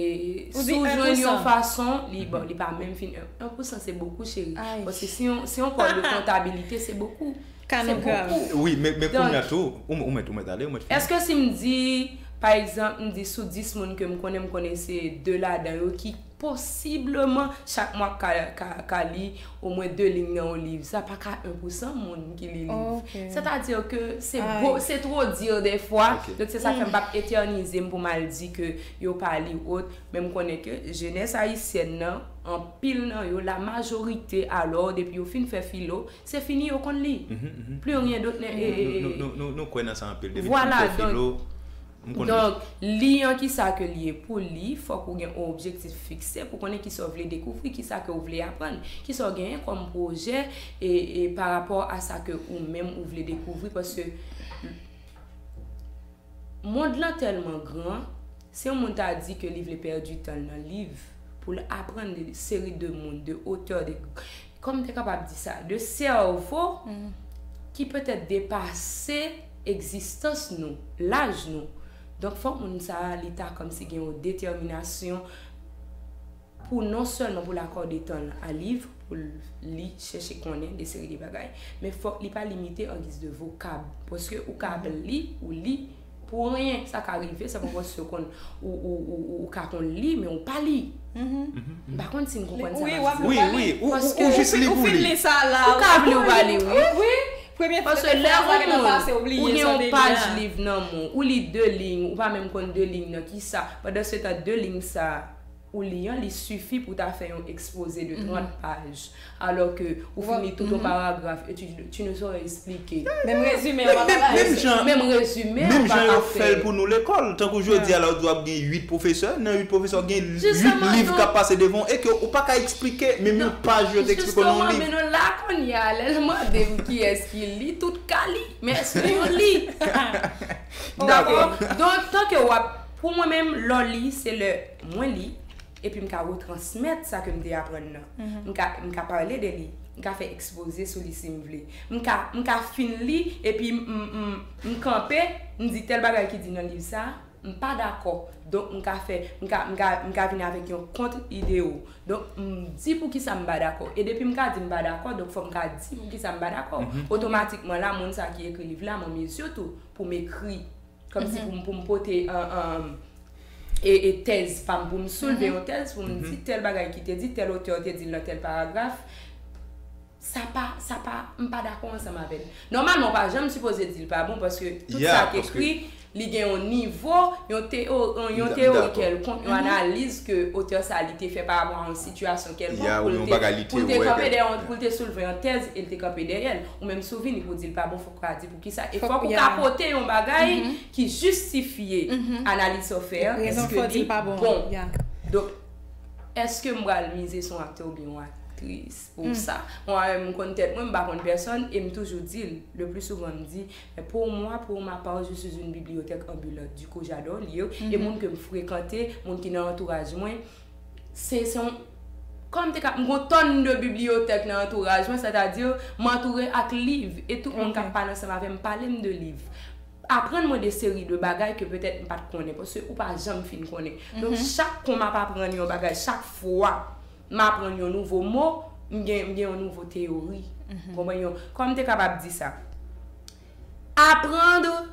si w jwenn yon fason, li bon, li pa menm fin en pou san, se bokou cheri. Paske si yon, si yon pòl de kontabilite, se bokou. Se bokou. Wi, men, men kounye a tou, ou, ou mèt, ou mèt ale, ou mèt fini. Èske si m di, pa egzanp, m di sou dis moun ke m konnen, m konnen se de ladan yo ki posibleman chak mwa ka, ka, ka li omwen de liy nan yon liv. Sa pa ka en pou san moun ki li liv. Sètadi ke se bo, se two dir defwa. Donk se sa fè m p ap etènize m pou m al di ke yo pa li ou ot. Men m konnen ke jenès ayisyèn nan, anpil nan yo, la majorite alò, depi yo fin fè filo, se fini yo konn li. Plus rien d'autre n'est. Nou, nou, nou, nou kwè nan sa anpil. Depi nou fin fè filo, m konn li. Donk, li an, kisa ke li ye pou li, fòk ou gen yon objektif fikse pou konnen kisa w vle dekouvri, kisa ke w vle aprann, kisa w genyen kòm pwojè e, e pa rapò a sa ke ou menm ou vle dekouvri, paske mond lan tèlman gran, si yon moun ta di ke li vle pèdi tan l nan liv, pou l aprann de seri de moun, de otè, de, kòman m te kapab di sa, de sèvo ki petèt depase egzistans nou, laj nou. Donk, fòk moun sa a, li ta kòmsi gen yon detèminasyon pou non sèlman pou l akòde tan l a liv, pou l li, chèche konnen de seri de bagay, men fòk li pa limite an giz de vokab. Paske ou ka ap li, ou li, pou anyen, sa ka rive, se pa paske ou konn, ou, ou, ou, ou ka konn li, men ou pa li. M pa konn si n konprann sa m ap di. Wi, wi, ou, ou, ou jis li pou li. Ou ka ap li, ou pa li, wi. Paske lè yon moun, ou gen yon paj liv nan men w, ou li de liy, ou pa menm konn de liy nan ki sa. Pandan se tan, de liy sa a, ou li an, li sifi pou ta fè yon ekspoze de trant paj. Alò ke ou fin li tout yon paragraf e tu, tu ne saurais expliquer. Menm rezime an pa ka fè. Menm rezime an pa ka fè. Menm jan yo fè l pou nou lekòl. Tankou jodi a la, ou di w ap gen uit pwofesè, nan uit pwofesè, w gen uit liv k ap pase devan w e ke ou pa ka eksplike menm yon paj yo te eksplike w nan yon liv. Jisteman, men nou la kounye a, lè l mande m kiyès ki li, tout ka li. Men èske yo li? Dakò. Donk, tanke w ap, pou mwen menm, lè w li, se lè mwen li, epi m ka retransmèt sa ke m te aprann nan. M ka, m ka pale de li, m ka fè ekspoze sou li si m vle. M ka, m ka fin li, epi m, m, m, m kanpe, m di tèl bagay ki di nan liv sa, m pa dakò. Donk, m ka fè, m ka, m ka, m ka vin avèk yon kont ide w. Donk, m di poukisa m pa dakò. E depi m ka di m pa dakò, donk fò m ka di poukisa m pa dakò. Otomatikman la, moun sa ki ekri liv la, mwen mezye tou pou m ekri. Kòmsi pou m, pou m pote, an, an, e, e tèz pa m, pou m soulve yon tèz, pou m di tèl bagay ki te di, tèl otè te di l nan tèl paragraf. Sa pa, sa pa, m pa dakò ansanm avè l. Nòmalman, ou pa janm sipoze di l pa bon, paske tout sa k ekri, li gen yon nivo, yon teyo-, yon, yon teyori kèlkonk, yon analiz ke otè sa li te fè pa rapò a yon sitiyasyon kèlkonk, pou l te, pou l te kanpe dèyè yon, pou l te soulve yon tèz, e l te kanpe dèyè l. Ou menm si w vini pou di l pa bon, fòk ou ka di poukisa. E fòk ou ka pote yon bagay ki jistifye analiz sa w fè an, èske li bon. Donk, èske m pral mize sou yon aktè oubyen yon aktris pou sa? Mwen menm, m konn tèt mwen, m pa konn pèsòn, e m toujou di l, le pli souvan m di, pour moi, pour ma part, je suis une bibliothèque ambulante. Du coup, j'adore lire. E moun ke m frekante, moun ki nan antouraj mwen, se, se yon, kòm te ka, m gon tòn de bibliyotèk nan antouraj mwen, sètadi, m antoure ak liv, e tout moun k ap pale ansanm avè m, pale m de liv. Aprann mwen de seri de bagay ke petèt m pa t konnen, paske ou pa janm fin konnen. Donk, chak kon m ap aprann yon bagay, chak fwa m aprann yon nouvo mo, m gen, m gen yon nouvo teyori. Konprann yon, kòman m te kapab di sa? Apprendre,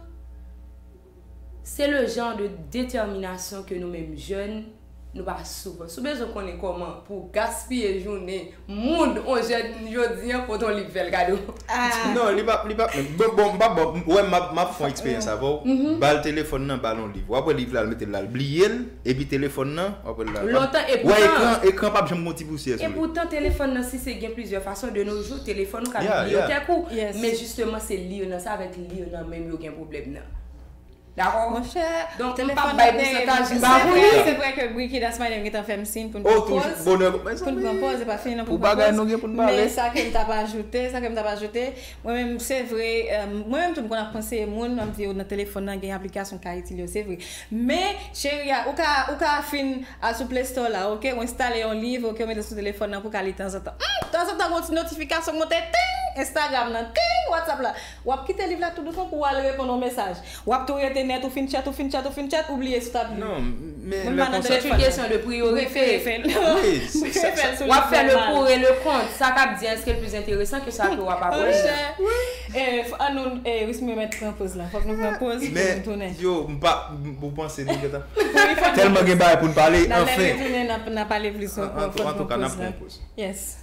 c'est le genre de détermination que nous-mêmes jeunes, Nou pa souvan. Si w bezwen konnen kòman pou w gaspiye jounen moun, on jèn jodi an, pote yon liv fè l kado. Non, li pa, li pa, bon, bon, m pa bon, wè, m ap, m ap fè yon eksperyans avè w. Ba l telefòn nan, ba l yon liv. W ap wè liv la, l mete l la, l bliye l, epi telefòn nan, w ap wè l la. Lontan, e poutan, ekran, ekran p ap janm gon ti pousyè sou li. E poutan, telefòn nan, si se gen plizyè fason, de nos jours, telefòn ou ka bibliyotèk ou. Men jisteman, se li yo nan sa, avèk li yo nan menm yo gen pwoblèm nan. Dakò? Monchè, telefòn nan te. Se vre, se vre ke Bricky Das Maiden gentan fè m siy pou n pran pòz. Pou n pran pòz, e pa fini non pou n pran pòz. Men sa ke m t ap ajoute, sa ke m t ap ajoute, mwen menm, se vre, mwen menm tou m konn ap konseye moun, m ap di yo nan telefòn nan gen aplikasyon k ka itil yo, se vre. Men, cheri a, ou ka, ou ka fin al sou Play Store la, oke? Ou enstale yon liv, oke? Ou mete sou telefòn nan pou w ka li tanzantan. Hmm, tanzantan, gon ti notifikasyon k monte, ting! Instagram nan, ting! WhatsApp la. W ap kite liv la tou dousman pou w al reponn yon mesaj. W ap tou rete nèt, ou fin chat, ou fin chat, ou fin chat, ou bliye si w t ap li. Non, men lè konsa. C'est une question de priorité. Wi, se sa. W ap fè le pour et le contre. Sa k ap di an, èske l plis enteresan ke sa ke w ap aprann nan? Annou, Wismy mèt pran pòz la. Fòk nou pran pòz pou nou tounen. Men, yo, m pa, ou panse nou gentan. Tèlman gen bagay pou n pale, anfen. Lè nou tounen, n a pale plis ankò. Fòk nou pran pòz la. Yes.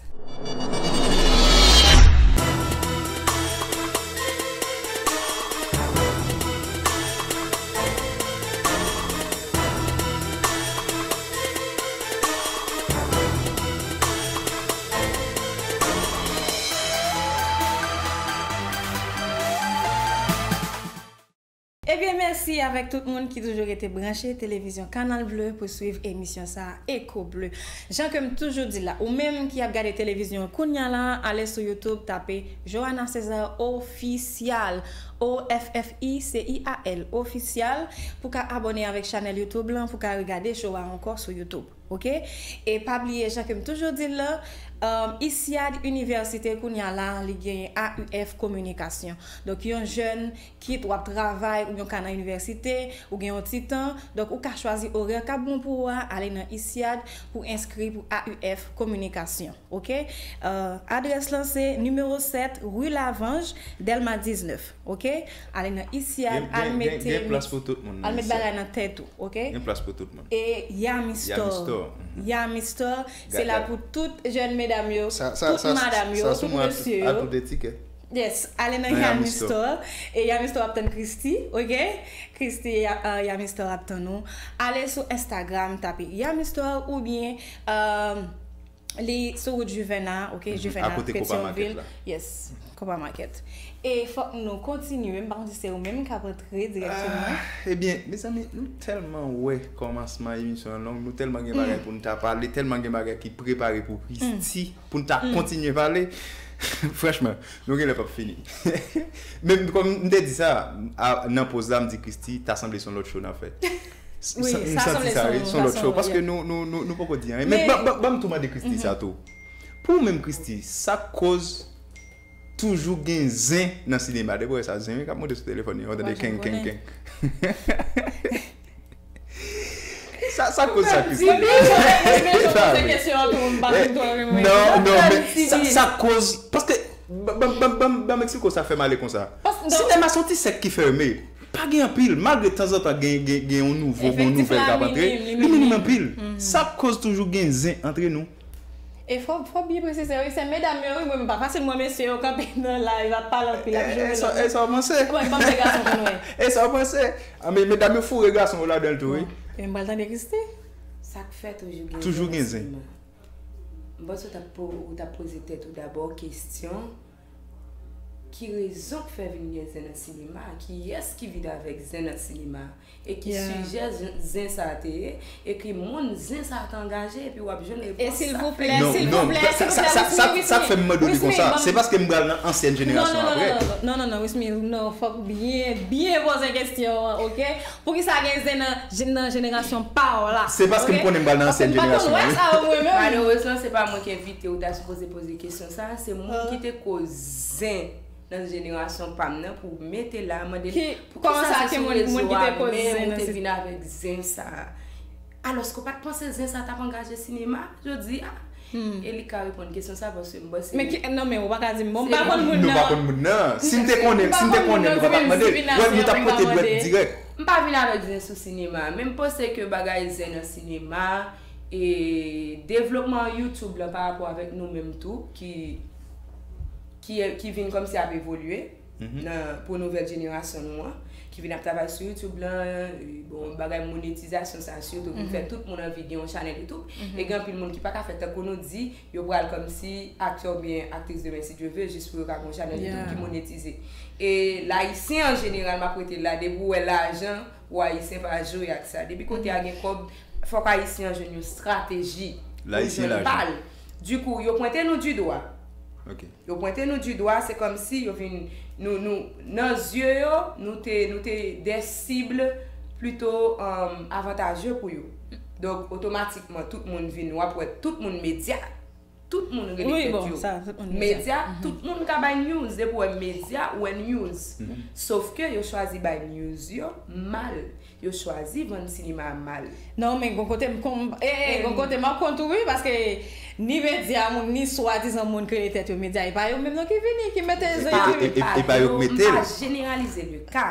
Ebyen, mèsi avèk tout moun ki toujou rete branche televizyon Kanal Bleu pou swiv emisyon sa a, Eko Bleu. Jan ke m toujou di la, ou menm ki ap gade televizyon an kounya la, ale sou YouTube, tape Johanna César Official, O F F I C I A L, Official, pou ka abòne avèk chanèl YouTube lan, pou ka regade show a ankò sou YouTube. Oke? E pa bliye, jan ke m toujou di l lan, Isiad Inivèsite kounya la, li gen A U F Kominikasyon. Donk, yon jèn kit w ap travay oubyen w ka nan inivèsite, ou gen yon ti tan, donk ou ka chwazi orè k ap bon pou ou a, ale nan Isiad pou enskri pou A U F Kominikasyon, oke? Adrès lan se nimewo sèt, rue Lavange, Dèlma diznèf, oke? Ale nan Isiad, al mete, al met bagay nan tèt ou, oke? Gen plas pou tout moun. E Yami Store. Yami Store, se la pou tout jèn medam yo, tout madanm yo, tout mesye yo. Yes, ale nan Yami Store. E Yami Store ap tann Christy, oke? Christy, Yami Store ap tann ou. Ale sou Instagram, tape Yami Store oubyen li sou wout Juvena, oke? Juvena, Petyonvil. Yes, Copa Market. E fòk nou kontinye, m pa konn si se ou menm k ap antre dirèkteman. Ebyen, mezanmi, nou tèlman wè kòmansman emisyon an long, nou tèlman gen bagay pou n ta pale, tèlman gen bagay ki prepare pou Christy. Pou n ta kontinye pale, franchman, nou genlè p ap fini. Men kòm m te di sa, nan pòz la, m di Christy, ta sanble se yon lòt show n ap fè. M santi sa, wi, se yon lòt show. Paske nou, nou, nou, nou poko di anyen. Men ban m tou mande Christy sa tou. Pou ou menm, Christy, sa k koz toujou gen zen nan sinema? Depi w wè sa, zen wi k ap monte sou telefòn yo, w tande kenk, kenk, kenk. Sa, sa koz sa, Christy? Non, non, men sa, sa koz, paske, ban m eksplike w sa fè m ale konsa. Sinema se yon ti sèk ki fèmen. Pa gen anpil, malgre tanzantan gen, gen, gen yon nouvo bon nouvèl k ap antre, li minim anpil. Sa koz toujou gen zen antre nou? E fò, fò byen presize, wi, se medam yo, wi, mwen, m pa fasil, mwen, mesye yo kanpe nan live ap pale anpil, ap joure lòt. E sa w panse? Mwen, ban m se gason pou nou, wi. E sa w panse? Anben, medam yo foure gason yo ladan l tou, wi. E m pral tande Christy. Sa k fè toujou gen zen nan sinema? M panse w t ap po-, ou t ap poze tèt ou dabò kesyon, ki rezon k fè vin gen zen nan sinema? Kiyès ki vin avèk zen nan sinema? E ki sijè zen sa a te ye, e ki moun zen sa a te angaje, epi w ap jwenn repons sa. E silvouplè, silvouplè, silvouplè, Wismy, Wismy. Sa k fè m mande w li konsa, se paske m pral nan ansyèn jenerasyon apre. Non, non, non, non, Wismy, non, fòk byen, byen poze kesyon an, oke? Poukisa gen zen nan, nan jenerasyon pa w la? Se paske m konnen m pral nan ansyèn jenerasyon an, wi. Paske m pa konn wè sa, mwen menm. Malerezman, se pa mwen ki envite w ta sipoze poze kesyon sa a, se moun ki te koz zen nan jenerasyon pa m nan pou w mete la, mande l poukisa se sou rezo a menm ou te vin avèk zen sa a. Alòske w pa t panse zen sa a t ap angaje sinema jodi a? Hmm. E li ka reponn kesyon sa paske m panse. Men ki, non, men ou pa ka di m, bon, m pa konn moun nan. Nou pa konn moun nan. Si m te konnen, si m te konnen, nou pa t ap mande. Wè, nou t ap pote dwèt dirèk. M pa vin avèk zen sou sinema, men m panse ke bagay zen nan sinema e devlopman YouTube la pa rapò avèk nou menm tou ki ki, ki vin kòmsi ap evolye nan, pou nouvèl jenerasyon nou an, ki vin ap travay sou YouTube lan, bon, bagay monetizasyon sa sitou, pou fè tout moun anvi gen yon chanèl YouTube. E gen anpil moun ki pa ka fè tankou nou di, yo pral kòmsi aktè oubyen aktris demen si Dye ve, jis pou yo ka gen yon chanèl YouTube ki monetize. E Ayisyen an jeneral, m ap rete la, depi w wè lajan, ou Ayisyen pa jwe ak sa. Depi kote a gen kòb, fòk Ayisyen an jwenn yon estrateji pou l jwenn pa l. Dikou, yo pwente nou di dwa. Yo pwente nou di dwa, se kòmsi yo vin, nou, nou, nan zye yo, nou te, nou te de sib plito avantaje pou yo. Donk, otomatikman, tout moun vin, w ap wè tout moun medya. Tout moun rele tèt yo medya, tout moun ka bay news, depi w wè medya, ou wè news. Sof ke yo chwazi bay news yo mal. Yo chwazi vann sinema a mal. Non, men gon kote m konn, e, e, gon kote m ap konn tou wi, paske ni medya moun, ni swadizan moun ki rele tèt yo medya, e pa yo menm non ki vini, ki mete zen yo. E, e, e pa yo ki mete l. M pa jeneralize le ka.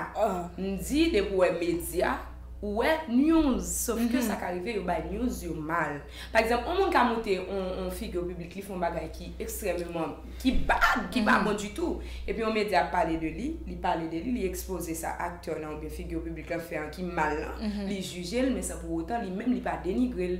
M di depi w wè medya, ou wè news. Sof ke sa ka rive, yo bay news yo mal. Pa egzanp, yon moun ka moute yon, yon figi piblik, li fè yon bagay ki ekstrèmeman ki bad, ki pa bon ditou. Epi yon medya ap pale de li, li pale de li, li ekspoze sa aktè lan oubyen figi piblik lan fè an ki mal lan, li jije l, men san pou otan li menm li pa denigre l.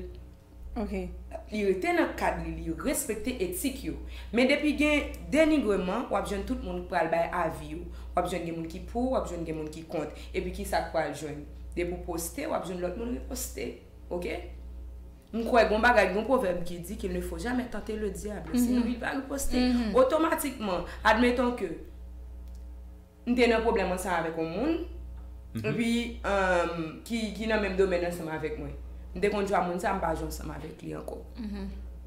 Li rete nan kad li, li respekte etik yo. Men depi gen denigreman, w ap jwenn tout moun pral bay avi yo. W ap jwenn gen moun ki pou, w ap jwenn gen moun ki kont. Epi kisa k pral jwenn? Depi w poste, w ap jwenn lòt moun reposte. Oke? M kwè gon bagay, gon pwovèb ki di qu'il ne faut jamais tenter le diable, sinon il va riposter. Otomatikman, admettons que m te nan pwoblèm ansanm avèk yon moun, epi ki, ki nan menm domèn ansanm avèk mwen. M te konn jwe a moun sa, m pa jwe ansanm avèk li ankò.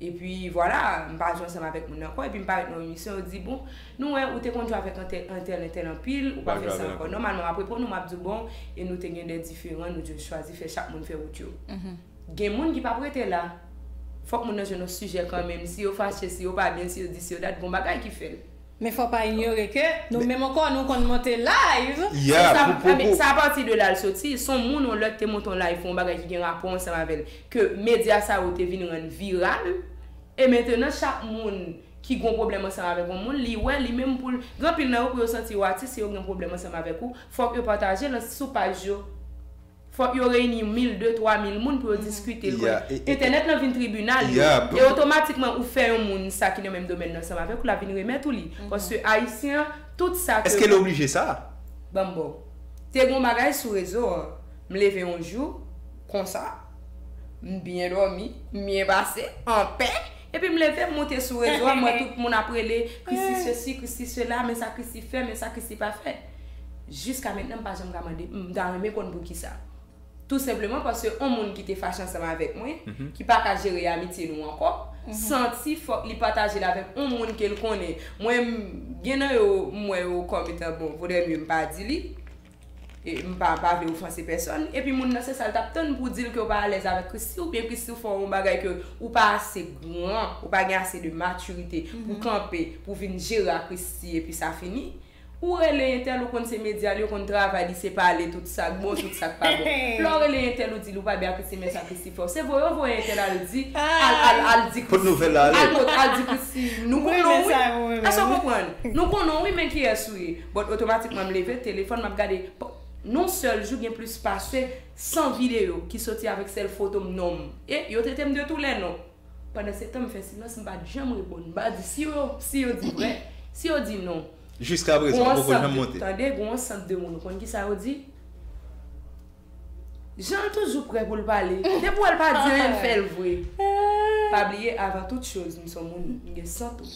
Epi vwala, m pa jwe ansanm avèk moun nan ankò, epi m parèt nan yon emisyon, yo di, bon, nou wè, ou te konn jwe avèk entèl, entèl, entèl anpil, ou pa fè sa ankò. Nòmalman, m ap reponn ou, m ap di w, bon, e nou te gen de diferan, nou te chwazi fè chak moun fè wout yo. Gen moun ki p ap rete la. Fòk moun nan jwenn yon sijè kanmenm. Si yo fache, si yo pa byen, si yo di, si yo dat, gon bagay ki fè l. Men fò pa inyore ke nou menm ankò, nou konn monte live. Se sa, sa pati de la l soti. Se yon moun yon lè k te monte yon live pou yon bagay ki gen rapò ansanm avè l, ke medya sa yo te vin rann viral. E mentenan, chak moun ki gon pwoblèm ansanm avèk yon moun, li wè li menm pou l. Gen anpil nan yo, pou yo santi yo atis, si yo gen pwoblèm ansanm avèk ou, fòk yo pataje l sou paj yo. Fòk yo reyini mil, de, twa mil moun pou yo diskite l. Entènèt lan vin tribinal yo. E otomatikman ou fè yon moun sa ki nan menm domèn nan ansanm avèk ou, l ap vin remèt ou li. Paske Ayisyen an, tout sa ke. Èske l oblije sa? Ban m ba w. Te gen yon bagay sou rezo an. M leve yon jou, konsa. M byen dòmi, m byen pase, anpè. Epi m leve, m moute sou rezo a, m wè tout moun ap rele, Christie sesi, Christie sela, men sa Christie fè, men sa Christie pa fè. Jiska mentnan, m pa janm ka mande, m ta renmen konn poukisa. Tou senpleman paske yon moun ki te fache ansanm avèk mwen, ki pa ka jere amitye nou ankò, santi fòk li pataje l avèk yon moun ke l konnen. Mwen, m, gen nan yo, m wè yo kòm etan, bon, vodè mye m pa di li. E m pa, pa vle ofanse pèsòn. Epi moun nan se sa l t ap tann pou w di l ke w pa alèz avèk Christie, oubyen Christie ou fè yon bagay ke ou pa ase gran, ou pa gen ase de matirite pou kanpe, pou vin jere a Christie epi sa fini. Ou rele entèl, ou konn se medya l, yo konn travay li, se pale tout sa k bon, tout sa k pa bon. Lè w rele entèl, ou di l ou pa byen ak Christie, men sa Christie fè w. Se voye w voye entèl al di, al, al, al di Christie. Al pot, al di Christie. Nou konnen w wi. Èske w konprann? Nou konnen w wi, men kiyès ou ye. But otomatikman m leve, telefòn, m ap gade. Non sèl jou gen plis pase san videyo ki soti avèk sèl foto m, non m. E yo trete m de tou lè non. Pandan se tan m fè silans, m pa t janm reponn. M pa di si yo, si yo di vre, si yo di non. Jiska prezan, ou poko janm monte. Tande, gon yon sant de moun, ou konn kisa yo di? Jan l toujou prè pou l pale. Depi w wè l pa di anyen, l fè l vre. Pa bliye, avan tout choz, m se yon moun, m gen sant ou.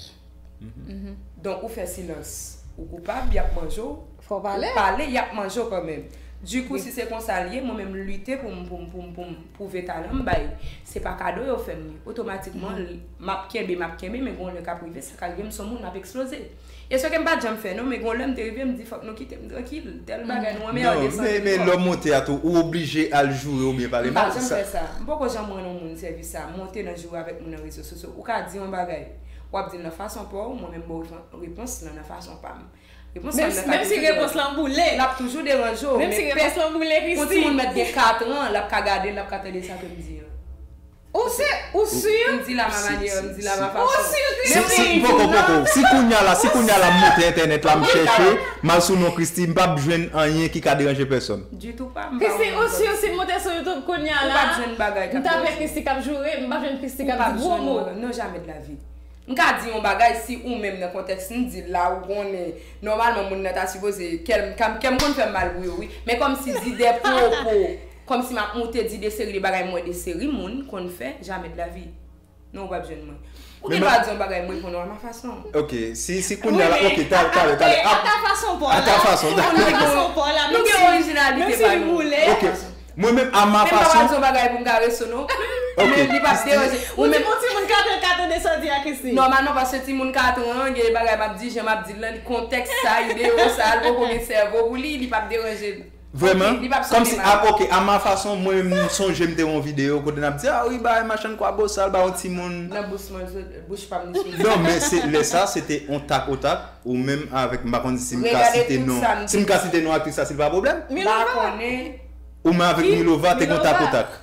Donk, ou fè silans. Ou koupab, y ap manje w. Fò w pale. Ou pale, y ap manje w kanmenm. Dikou, si se konsa l ye, mwen menm m lite pou m, pou m, pou m, pou m pwouve talan m bay. Se pa kado yo fè m li. Otomatikman, m ap kenbe, m ap kenbe, men gon lè k ap rive, sa ka rive m se yon moun m ap eksploze. E se ke m pa t janm fè non, men gon lè m te rive, m di fòk nou kite m trankil. Tèl bagay nou anmède. Non, men, men lè w monte a tou, ou oblije al joure oubyen pale mal. M pa janm fè sa. M poko janm rann yon moun sèvis sa. Monte nan joure avèk moun nan rezo sosyo. Ou ka di yon bagay, w ap di l nan fason pa w, mwen menm m ba w repons lan nan fason pa m. Repons lan nan ka toujou deranje w. Menm si repons lan boule. L ap toujou deranje w, men si repons lan boule, Christie. Yon timoun mèt gen kat an, l ap ka gade l, l ap ka tande sa ke m di an. Ou si, ou si? M di la ma manyè, m di la ma fason. Ou si, Christie? Si, si, poko, poko. Si kounye a la, si kounye a la m monte entènèt la, m chèche, m al sou non Christie, m p ap jwenn anyen ki ka deranje pèsonn. Ditou pa, m pa wè. Christie, ou si, ou si m monte sou YouTube kounye a la, m tape Christie k ap joure, m pa jwenn Christie k ap di gwo mo. Non, jamais de la vie. M ka di yon bagay, si ou menm nan kontèks m di l la, ou konnen, nòmalman moun nan ta sipoze, kè m, kè m, kè m konn fè m mal pou yo, wi. Men kòmsi di de pwopo, kòmsi m ap moute di de seri de bagay m wè de seri moun konn fè, jamais de la vie. Non, ou p ap jwenn mwen. Ou gen dwa di yon bagay, m reponn ou a ma fason. Ok, si, si kounye a la, ok, talè, talè, talè. A ta fason pa w la. A ta fason, dakò. A ta fason pa w la, menm si, menm si li boule. Ok. Mwen menm, a ma fason. Men m pa pral di yon bagay pou m karese w non. Ok. Men li p ap deranje. Ou di yon timoun kat an ka tande sa w di a, Christie? Nòmalman, paske timoun kat an, gen de bagay m ap di, jan m ap di l lan, li kontèks sa, ide yo sa, li poko gen sèvo pou li, li p ap deranje l. Vrèman? Ok, li p ap sonje mal. Kòmsi, a, ok, a ma fason, mwen menm, m sonje m te wè yon videyo kote n ap di, a wi, bay machann kwa bosal, ba yon timoun. Nan bouch mwen, bouch pa m ni sou. Non, men se, lè sa, se te yon tak o tak. Ou menm avèk, m pa konn si m ka site non. Si m ka site non aktris sa, si l pa pwoblèm? M pa konnen. Ou menm avèk Milova te gon tak o tak.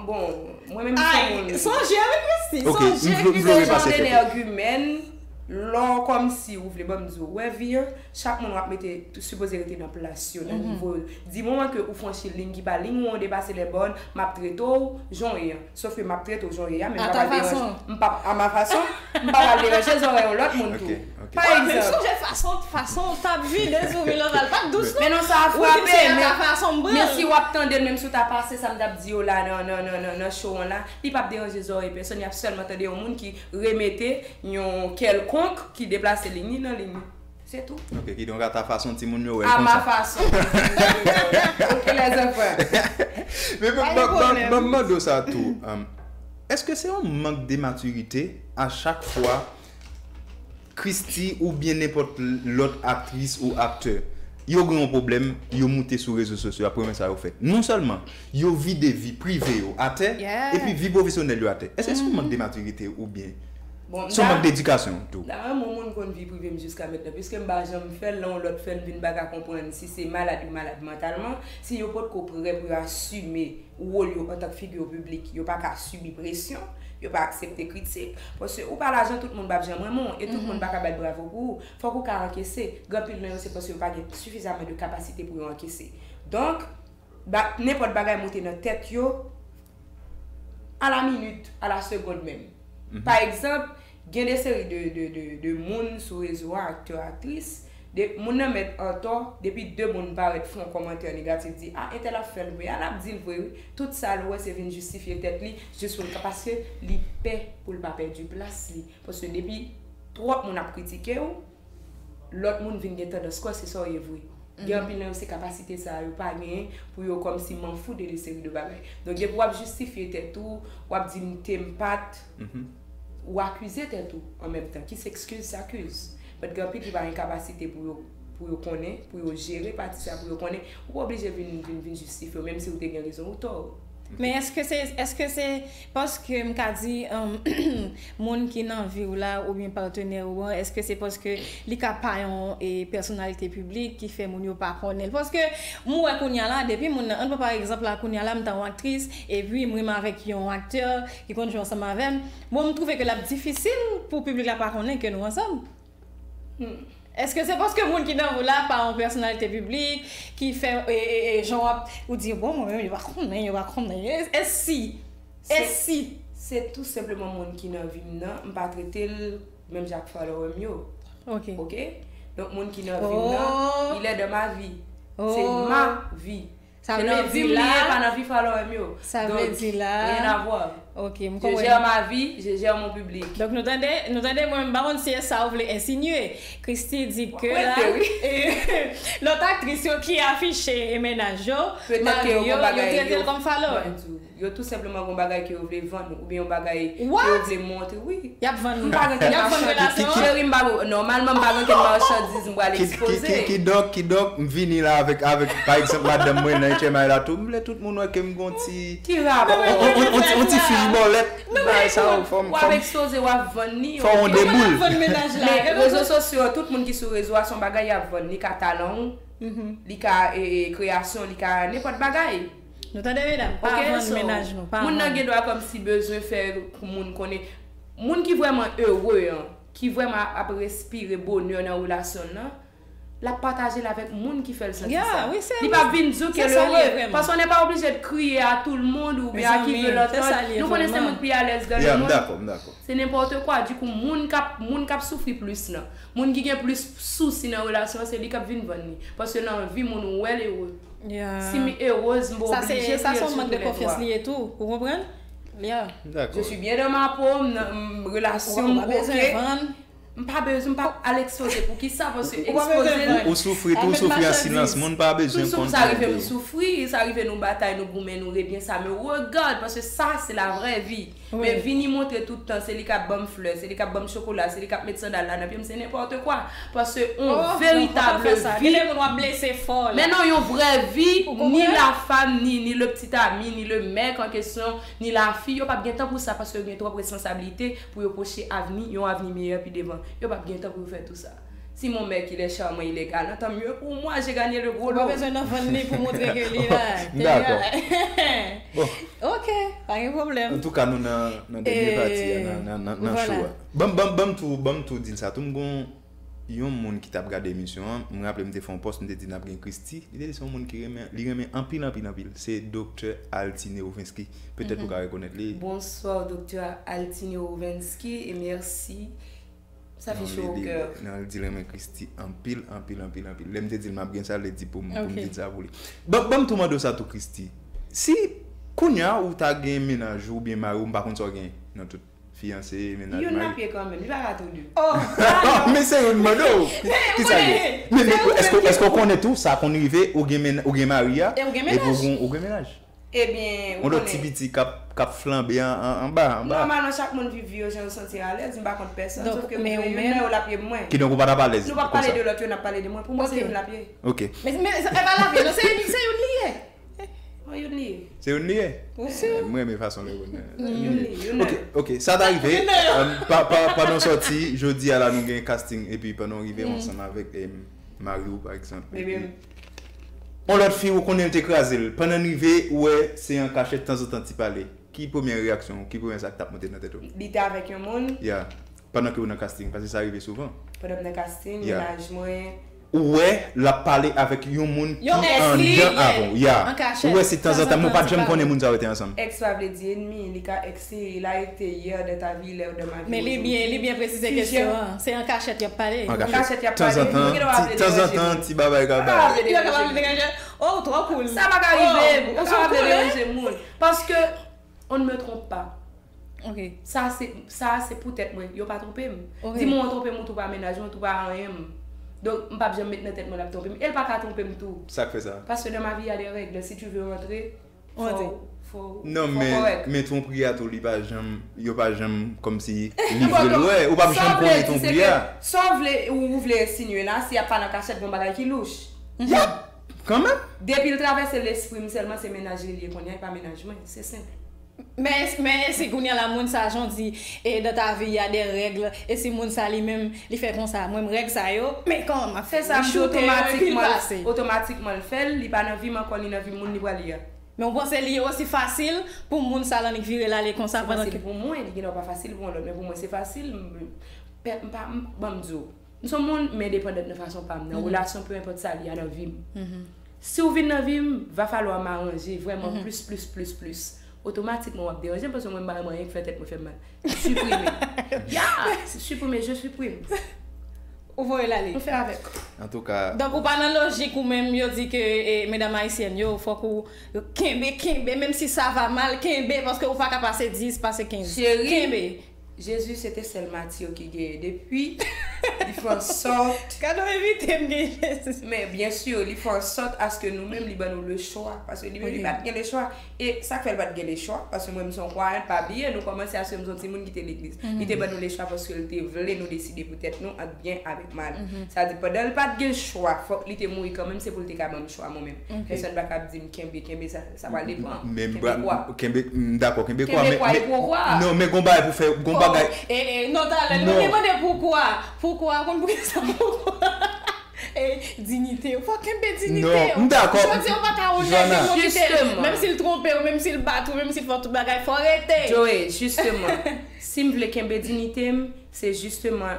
Bon, mwen menm se moun. Sonje wi, Christie, sonje. Ok, m vle, m vle repase kèk. Se jan de nèg imèn, lè w kòmsi ou vle ban m di w, wè vi an, chak moun w ap mete, tou sipoze rete nan plas yo, nan nivo yo. Di moman ke ou franchi liy ki pa liy ou, ou depase lè bòn, m ap trete w jan w ye an. Sof ke m ap trete w jan w ye a, men m pa pral deranje. M pa, a ma fason, m pa pral deranje zòrèy yon lòt moun tou. Pa egzanp. Sonje fason, fason w t ap vide sou Milova, l pa t dous non. Men non, sa a frape, men si w ap tande l, menm si w ta pase sa m t ap di yo la nan, nan, nan, nan, nan show an la, li p ap deranje zòrèy pèsonn, y ap sèlman tande yon moun ki remete yon kèlkonk ki deplase liy ni nan liy ni. Se tou. Ok, kidonk a ta fason timoun yo wè l konsa. A ma fason. Ok, les enfants. Men ban m mande w sa tou. Èske se yon mank de matirite a chak fwa Christie oubyen nenpòt lòt aktris ou aktè, yo gen yon pwoblèm, yo moute sou rezo sosyo a, premye sa yo fè. Non sèlman yo vide vi prive yo atè, epi vi pwofesyonèl yo atè. Èske se yon mank de matirite oubyen se yon mank de edikasyon tou? Dayè, mwen, moun konn vi prive m jiska mentnan, piske m pa janm fè l, lè yon lòt fè l, m vin pa ka konprann si se malad yo malad mantalman, si yo potko prè pou yo asime wòl yo antank figi piblik, yo pa ka sibi presyon, yo pa aksepte kritik. Paske ou pa lajan, tout moun p ap janm renmen w, e tout moun pa ka bat bravo pou ou. Fòk ou ka ankese. Gen anpil nan yo, se paske yo pa gen sifizaman de kapasite pou yo ankese. Donk, ba, nenpòt bagay moute nan tèt yo, a la minit, a la segonn menm. Pa egzanp, gen de seri de, de, de, de moun sou rezo a, aktè, aktris, de, moun nan mèt antò, depi de moun parèt fè yon kòmantè negatif, di, a, entèl ap fè l vre, a, l ap di l vre, wi. Tout sa l wè, se vin jistifye tèt li, jis pou l ka, paske li pè pou l pa pèdi plas li. Paske depi twòp moun ap kritike w, lòt moun vin gen tandans kwè se sa w ye vre. Gen anpil nan yo, se kapasite sa a yo pa genyen pou yo kòmsi manfou de de seri de bagay. Donk, depi w ap jistifye tèt ou, w ap di m te, m pa t, ou akize tèt ou an menm tan. Qui s'excuse s'accuse. But gen anpil ki pa gen kapasite pou yo, pou yo konnen, pou yo jere pati sa, pou yo konnen. Ou pa oblije vin, vin, vin jistifye w, menm si w te gen rezon ou tò. Men èske se, èske se paske m ka di, um, moun ki nan vi w la oubyen patnè ou an, èske se paske li ka pa yon, e, pèsonalite piblik ki fè moun yo pa konnen l? Paske m wè kounye a la, depi moun nan, ann pran pa egzanp la, kounye a la, m ta yon aktris, epi m renmen avèk yon aktè ki konn jwe ansanm avè m, bon, m twouve ke l ap difisil pou piblik la pa konnen ke nou ansanm. Èske se paske moun ki nan vi w la pa yon pèsonalite piblik ki fè, e, e, e, jan w ap, ou di, bon, mwen menm, yo pa konnen, yo pa konnen. E, e si? E si? Se tou senpleman moun ki nan vi m nan, m pa trete l menm jan ak follower m yo. Ok. Ok? Donk, moun ki nan vi m nan, il est dans ma vie. Se ma vie. Se nan vi m li ye, pa nan vi follower m yo. Donk, rien à voir. Ok, m Je gère ma vie, je gère mon public. Donk nou tande, nou tande mwen, m pa konn si e sa ou vle ensinye. Christie di ke la, lòt aktris yo ki afiche e mennaj yo, mari yo, yo trete l kòm follower. Yo tou senpleman gon bagay ke yo vle vann oubyen yon bagay ke yo vle montre, wi. Y ap vann nou. Y ap vann relasyon an. Cheri, m pa gon, nòmalman m pa gon ken machandiz m pral ekspoze. Kidonk, kidonk, m vini la avèk, avèk pa egzanp madanm mwen nan H M I la tou, m vle tout moun wè ke m gon ti Ki rapò? On, on, on, on ti, on ti fijibòlèt. Bagay sa yo, fò m, w ap ekspoze, w ap vann li. Fò w on deboul. Vann mennaj la. Men rezo sosyo yo, tout moun ki sou rezo a, se yon bagay y ap vann. Li ka talan w, li ka e, e, kreyasyon, li ka nenpòt bagay. Nou tande, medam? Pa vann mennaj nou. Pa vann. Moun nan gen dwa kòmsi bezwen fè pou moun konnen. Moun ki vrèman ere an, ki vrèman ap respire bonè nan relasyon l lan, l ap pataje l avèk moun ki fè l santi sa. Li p ap vin di w ke l ere. Parce qu'on n'est pas obligé de crier à tout le monde oubyen à qui veut l'entendre. Nou konnen se moun k pi alèz dans le monde. Se nenpòt kwa. Dikou, moun k ap, moun k ap soufri plis lan, moun ki gen plis sousi nan relasyon an, se li k ap vin vann li. Paske nan vi moun ou wè l ere. Si m erez, m pa oblije kriye l sou tou lè twa. Sa se yon mank de konfyans li ye tou, ou konprann? Je suis bien dans ma peau, m nan relasyon m oke. M pa bezwen, m p ap al ekspoze. Poukisa? Paske ekspoze l. Ou soufri tou, ou soufri an silans. Moun pa bezwen konn. Tou sa rive nou soufri, sa rive nou batay, nou goumen, nou rebyen, sa me regarde, paske sa se la vraie vie. Men vini montre tout tan, se li k ap ban m flè, se li k ap ban m chokola, se li k ap met sandal la nan pye m, se nenpòt kwa. Paske on veritab vi. Men non, yon vrè vi, ni la femme, ni, ni le petit ami, ni le mec en question, ni la fille, yo p ap gen tan pou sa paske yo gen twòp responsablite pou yo pwoche avni, yon avni meyè pi devan. Yo p ap gen tan pou yo fè tou sa. Si mon mec il est charmant, il est galant, tant mieux pour moi, j'ai gagné le gros lot. Ou pa bezwen nan vann li pou montre ke li la. Dakò. Bon. Ok, pa gen pwoblèm. Antouka, nou nan, nan dènye pati a, nan, nan, nan, nan show a. Ban m, ban m, ban m tou, ban m tou di l sa tou. M gon yon moun ki t ap gade emisyon an. M raple m te fè yon pòs, m te di n ap gen Christie. Li te di se yon moun ki renmen, li renmen anpil, anpil, anpil. Se Doktè Altine Ovensky. Petèt ou ka rekonèt li. Bonsoir, Doktè Altine Ovensky, et merci. Sa fè cho o kè. Non, li di l renmen Christie anpil, anpil, anpil, anpil. Lè m te di l m ap gen sa, li di pou m, pou m di l sa pou li. Ban, ban m tou mande w sa tou, Christie. Si kounye a ou ta gen mennaj ou oubyen mari w, m pa konn sa w gen nan tout fiyanse, mennaj, mari. Youn n ap ye kanmenm, li pa ka tou de. Oh, men se youn m mande w. Kisa l ye? Men, men, èske, èske w konnen tou, sa konn rive, ou gen men, ou gen mari a, epi ou gen, ou gen mennaj. Ebyen, ou konnen. Yon lòt ti piti k ap, k ap flanbe an, an, anba, anba. Nòmalman, chak moun viv vi yo jan yo santi alèz, m pa kont pèsonn, sòf ke m vle youn nan yo l ap ye pou mwen. Kidonk, ou pa t ap alèz konsa. Nou p ap pale de lòt yo, n ap pale de mwen. Pou mwen, se youn l ap ye. Ok. Men, men, e pa l ap ye, non, se youn, se youn li ye. Mwen, youn li ye. Se youn li ye? Ou si? M renmen fason l reponn nan. Youn li, youn nan. Ok, ok. Sa ta rive, pa, pa, pandan w sòti, jodi a la, nou gen casting, epi pandan w rive, w ansanm avèk, em, mari w, pa egzanp. Epi, yon lòt fi, ou konnen l te kraze l. Pandan n rive, ou wè se an kachèt, tanzantan ti pale. Ki premyè reyaksyon w? Ki premyè sa k t ap monte nan tèt ou? Li te avèk yon moun? Ya. Pandan ke w nan casting, paske sa rive souvan. Pandan m nan casting, mennaj mwen. Ou wè, l ap pale avèk yon moun ki anndan avan w. Ya. Ou wè se tanzantan, men w pa t janm konnen moun sa yo te ansanm. Èks pa vle di ènmi, li ka èks li, il a été hier dans ta vie, il est dans ma vie aujourd'hui. Men li byen, li byen presize kesyon an. Se an kachèt y ap pale. An kachèt y ap pale. Tanzantan, ti, tanzantan, ti babay ka bay. Yo kapab vle deranje. Oh, ou twò cool. Sa pa ka rive. Ou twò cool, hein? Paske, on ne me trompe pas. Ok. Sa se, sa se pou tèt mwen. Yo pa twonpe m. Ok. Di mwen w twonpe m, ou twonpe a mennaj mwen, ou twonpe a anyen m. Donk, m p ap janm met nan tèt mwen l ap twonpe m. E l pa ka twonpe m tou. Sa k fè sa? Parce que dans ma vie, il y a des règles. Si tu veux rentrer, fò, fò, fò kòrèk. Non, men, men twonpri a tou, li pa janm, yo pa janm kòmsi livre l, wè, ou p ap janm konnen twonpri a. Sa w vle di, se ke, sa w vle, ou, ou vle ensinye la, si y ap pale an kachèt, gon bagay ki louch. Yap! Kanmenm? Depi l travèse lespri m sèlman, se mennaj li l ye kounye a, e pa mennaj mwen. Se senp. Men, men e si kounye a la moun sa, jan w di, e dans ta vie il y a des règles, e si moun sa li menm, li fè konsa, mwen m règ sa yo, men kòman m ap fè? Se sa m di, otomatikman, otomatikman l fè l, li pa nan vi m ankò, li nan vi moun li pral ye a. Men w panse li osi fasil pou moun sa l annik vire l ale konsa pandan ke. Se fasil pou mwen, li gendwa pa fasil pou yon lòt, men pou mwen se fasil, m, m pa, m, ban m di w. M se yon moun, m endepandant nan fason pa m, nan relasyon, peu importe sa l ye a nan vi m. Si w vin nan vi m, va falwa m aranje vrèman plis, plis, plis, plis. Otomatikman, w ap deranje m, paske mwen, m pa renmen anyen k fè tèt mwen fè m mal. Siprime. Ya! Siprime, je supprime. Ou voye l ale. Nou fè avèk. Antouka, Donk, ou pa nan lojik ou menm, yo di ke eh, medam ayisyèn yo, fòk ou kenbe, kenbe, menm si sa va mal, kenbe, paske ou pa ka pase dis, pase kenz. Cheri. Kenbe. Jezi se te sèl matir ki genyen depi li fè ansòt Gade w envite m gen Jezi. Men byen si li fè ansòt aske nou menm li ban nou le chwa paske li menm li pa t gen le chwa e sa k fè l pa t gen le chwa paske mwen m se yon kwayan pa bliye nou kòmanse aske m se yon timoun ki te legliz li te ban nou le chwa paske l te vle nou deside pou tèt nou ant byen avèk mal sa di pandan l pa t gen chwa fòk li te mouri kanmenm se pou l te ka ban m chwa mwen menm pèsonn pa ka ap di m kenbe kenbe sa sa pral depan men kenbe kwa kenbe m dakò kenbe kwa kenbe men- kwa e men- pran kwa non men gon bagay pou fè gon bagay Eh, eh, non, talè, nou Non. te mande poukwa. Poukwa, ou konn poukisa poukwa? Eh, dignité, ou fòk kenbe dignité. Non, m dakò. Jodi, ou pa ka rejte Joanna. moun ki te, Justement. Menm si l twonpe w, menm si l bat ou, menm si l fè w tout bagay, fò w rete. Joe, jisteman, si m vle kenbe diyite m, se jisteman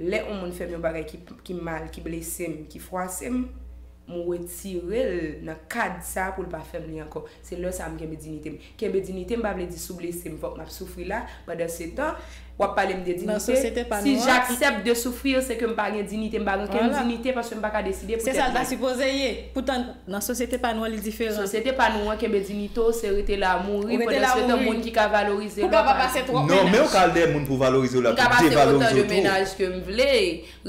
lè yon moun fè m yon bagay ki, ki mal, ki blese m, ki fwase m, m retire l nan kad sa pou l pa fè m li ankò. Se lè sa a m kenbe diyite m. Kenbe diyite m pa vle di si w blese m fòk m ap soufri la, pandan se tan w ap pale m de Nan diyite. sosyete pa Si nou an. J'accepte de souffrir, se ke m pa gen diyite, m pa gen okenn Voilà. diyite paske m pa ka deside pou Se sa tèt l ta mwen. sipoze ye. Poutan, nan sosyete pa nou an, li diferan. Sosyete pa nou an kenbe diyite w, se rete la mouri, Ou rete pandan la se tan mouri. moun ki ka valorize Pou w ka pa pa pase twòp Non, men ou menaj. ka al dèyè moun pou valorize w la, M ka pou pase otan devalorize de w tou. Menaj ke m vle.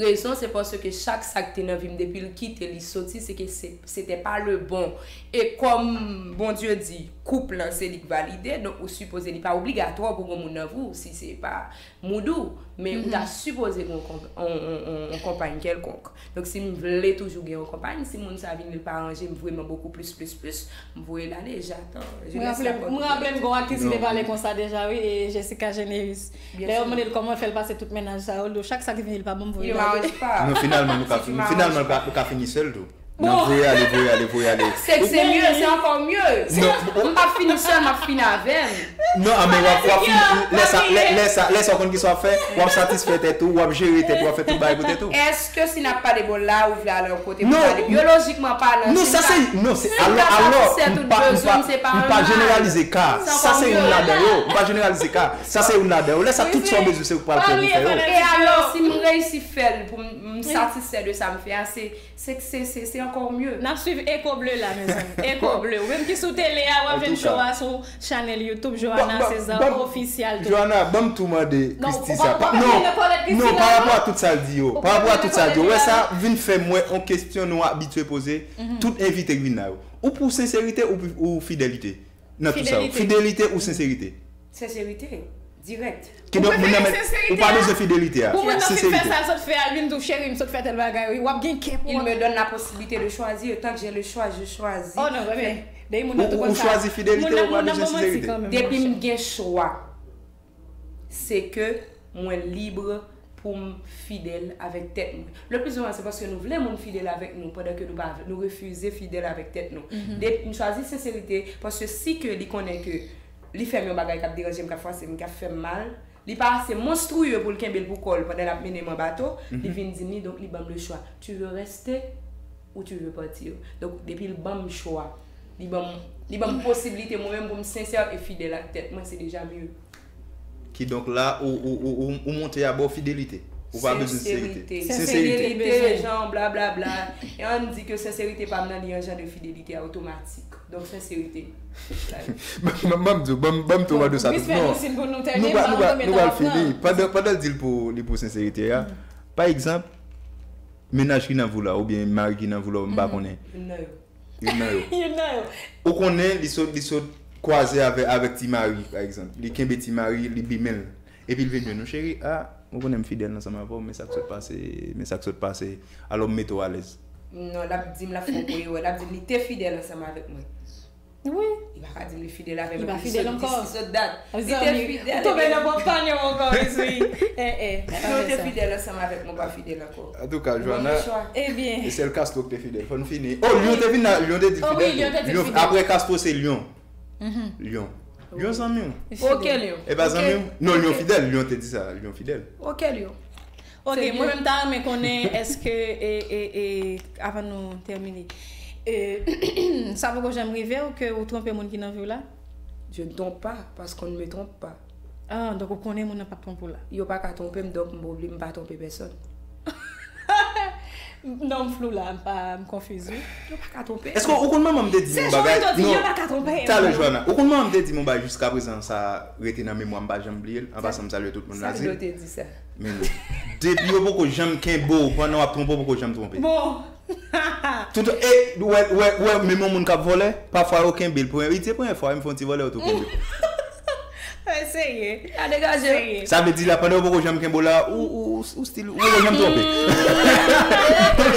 Rezon se paske chak sa k te nan vi m depi l kite, li soti, se ke se, se te pa le bon. E kòm Bondye di, koup lan se li k valide, donk ou sipoze, li pa obligatwa pou gon moun nan vi w, si se pa mood ou, men ou ta sipoze gen yon konp- yon- yon- yon- yon konpany kèlkonk. Donk si m vle toujou gen yon konpany, si moun sa vini l pa ranje m vreman bokou plis plis plis, m voye l ale, j'attends, je Mwen laisse raple la m- porte mwen raple m ouverte. gon aktris ki te Non. pale konsa deja wi, e Jessica Genevis. Bien Lè yo sûr. Mande l kòman l fè l pase tout menaj sa yo, l di w chak sa ki vini l pa bon m voye Yo l pa ale. wè pa. Non, finalman nou ka Si tu fin- m'arranges finalman nou pas. ka, nou ka fini sèl tou. Bon. Nan voye ale, voye ale, voye ale. Se ke se mye, se ankò mye. Non. M pa fini sèl, m ap fini avè m. Non, a men w ap w ap fin lè sa lè lè sa lè sa w konn ki sa w ap fè, w ap satisfè tèt ou, w ap jere tèt ou, w ap fè tout bagay pou tèt ou. Èske si n ap pale bon la, ou vle ale yon kote pou Non. pale? Byolojikman palan, Non, si sa m se pa- non, se si m alò satisfè alò tout m pa m bezwen pa m, se pa m yon pa mal. jeneralize ka. Se Sa se ankò youn mye. Ladan yo. M pa jeneralize ka. Sa se youn ladan yo. Lè sa tout sa w bezwen se ou k pral fè pou fè yo. E alò, si m reyisi fè l pou m m satisfè de sa m fè a, se se se se se ankò mye. N ap swiv Eko Ble la, mezanmi. Eko Ble. Ou menm ki sou tele a, w ap jwenn Antouka. Show a sou chanèl YouTube Joanna Ban- ban- César ban- Official tou. Joanna, ban m tou mande Non, Christy ou sa. pa- ou pa Non, vin nan kòlèt Christy non, la, pa non? rapò a tout sa l di yo. Ou Pa pa rapò a vin tout sa l di yo. nan Wè kòlèt sa, Christy la? vin fè mwen yon kesyon nou abitye poze. Tout envite k vin la yo. Ou pou senserite ou pou ou fidelite? Nan tout sa yo. Fidelite. Fidelite ou senserite? Senserite, dirèk. Kidonk, Ou moun nan prefere men, senserite ou pa a? Bezwen fidelite a. Pou moun nan fin fè Senserite. Sa l sot fè a, l vin di w, cheri, m sot fè tèl bagay, wi. W ap gen kè pou Il w. Me donne la possibilité de choisir. Tant que j'ai le choix, je choisis. Oh non, men, de moun Ou- nan tou ou- konn ou sa. chwazi fidelite, Moun nan- ou pa moun nan bezwen bon manti senserite. kanmenm, Depi monchè. M gen chwa, se ke mwen lib pou m fidèl avèk tèt mwen. Le plus souvent, se paske nou vle moun fidèl avèk nou, pandan ke nou pa nou refize fidèl avèk tèt nou. De, m chwazi senserite, paske si ke li konnen ke li fè m yon bagay k ap deranje m, k ap fwase m, k ap fè m mal, li pa ase monstriye pou l kenbe l pou kò l pandan l ap mennen m an bato, li vin di m li, donk li ban m le chwa. Tu veux rester ou tu veux partir? Donk, depi l ban m chwa, li ban m, li ban m posiblite mwen menm pou m sensè e fidèl ak tèt mwen, se deja mye. Kidonk la, ou, ou, ou, ou, ou monte abò fidelite. Ou pa bezwen senserite. Senserite. Senserite. Fidelite, jan, blablabla. E ann di ke senserite pa m nan li an jan de fidelite a otomatik. Donk, senserite. Ban m di w, ban m- ban m tou mande sa tout. Respè Non. nou, si pou nou Nou tèmine, pa, nou pa, nou nou pral fini. Pandan, pandan l di l pou, li pou senserite a, pa egzanp, menaj ki nan vi w la, oubyen mari ki nan vi w la, m pa konnen. Youn nan yo. Youn nan yo. Youn nan yo. Ou konnen, li sot, li sot kwaze avè, avèk ti mari, pa egzanp. Li kenbe ti mari, li bimen l. Epi l vin jwenn ou, cheri, a, ou konnen m fidèl ansanm avè w, men sa k sot pase, men sa k sot pase. Alò, m mete w alèz. Non, l ap di m l ap fè yon gwo erè. L ap di m li te fidèl ansanm avèk mwen. Wi. Li pa ka di m li fidèl avè Li mwen. pa Li fidèl sot ankò. dis, li sot dat. Li te Zanmi, fidèl. ou tonbe nan pwòp panyo ankò, wi. Eh, eh. Si w te fidèl ansanm avèk mwen, w pa fidèl ankò. Antouka, Ou Joanna, ban m chwa. Ebyen. e sèl Castro k te fidèl. Fò n fini. Oh, Lion te vin la, Lion te di l Oh, wi, fidèl. Lion te di l Lion, fidèl. Apre Castro, se Lion. Lion. Lion zanmi w. Ok, Lion. E pa Ok. Zanmi w? Non, Lion Ok. Fidèl, Lion te di sa, Lion Fidèl. Ok, Lion. Ok, Se mwen byen. menm ta renmen konnen, èske, e, e, e, avan nou tèmine, e, sa poko janm rive w ke ou twonpe moun ki nan vi w la? Je ne trompe pas, parce qu'on ne me trompe pas. Ah, donk ou konnen moun nan p ap twonpe w la. Yo pa ka twonpe m, donk m pa oblije m pa twonpe pèsonn. Non, m flou la, m pa, m konfiz wi. Yo pa ka twonpe. Èske ou konn manman m te di Se yon jan bagay? yo di, Non. Yo pa ka twonpe. Talè Joana, ou konn manman m te di m yon bagay jiska prezan sa rete nan memwa m, m pa janm bliye l. An pasan m salye tout moun Sa la di. Dlo te di sa. Men depi yo poko janm kenbe w pandan w ap twonpe, w poko janm twonpe. Bon. Tout e wè wè wè menm yon moun k ap vòlè, pafwa yo kenbe l. Premye, li di premye fwa m fè yon ti vòlè yo tou kenbe. Eseye. A degaje. Eseye. Sa vle di la pandan yo poko janm kenbe w la, ou ou ou still ou poko janm twonpe.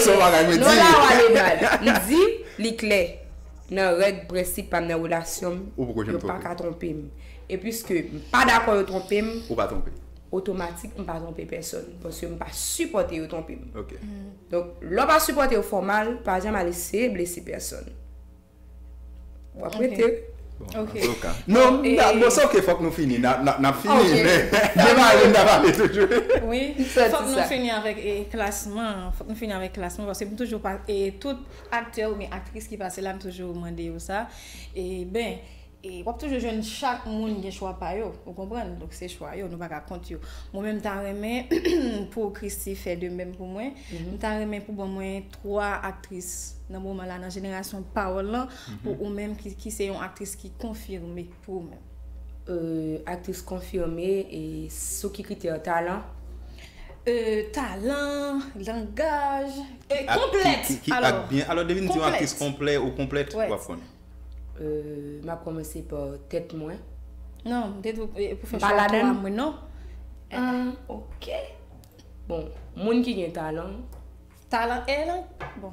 Se yon bagay mwen Non la di. Walenad. M di li klè. Nan règ prensip pa m nan relasyon m, Ou poko janm yo pa twonpe. Ka twonpe m. E piske m pa dakò yo twonpe m, Ou pa twonpe. Otomatik m pa twonpe pèsonn. Paske m pa sipòte yo twonpe m. Ok. Donk, lè w pa sipòte yo fè w mal, pa janm al eseye blese pèsonn. W ap Ok. rete. Bon, Ok. Antouka. Non, E- bon, sa ok, fòk nou fini. N ap n ap- n ap fini, Ok. men gen bagay m t ap pale toujou. Wi, Fè fòk ti nou sa. Fini avèk e, klasman. Fòk nou fini avèk klasman paske m toujou pa e tout aktè oubyen aktris ki pase la, m toujou mande yo sa. E ben, e w ap toujou jwenn chak moun gen chwa pa yo, ou konprann? Donk se chwa yo, nou pa ka kont yo. Mwen menm m ta renmen pou Christie fè de menm pou mwen. M ta renmen pou ban mwen twa aktris nan moman la nan jenerasyon pawòl lan pou ou menm ki, ki se yon aktris ki konfime pou ou menm. Euh, aktris konfime e sou ki kritè talan? Euh, talan, langaj, e Ak- konplèt. Ki, ki, ki Alò, ak byen. Alò depi n di yon konplèt. Aktris konplè ou konplèt, Ouais. W ap konnen. Euh, m ap kòmanse pa tèt mwen. Non, m te tou e, pou fè M pa chwa ladan. Twa mwen non. Ah, ok. Bon, moun ki gen talan. Talan e lan. Bon.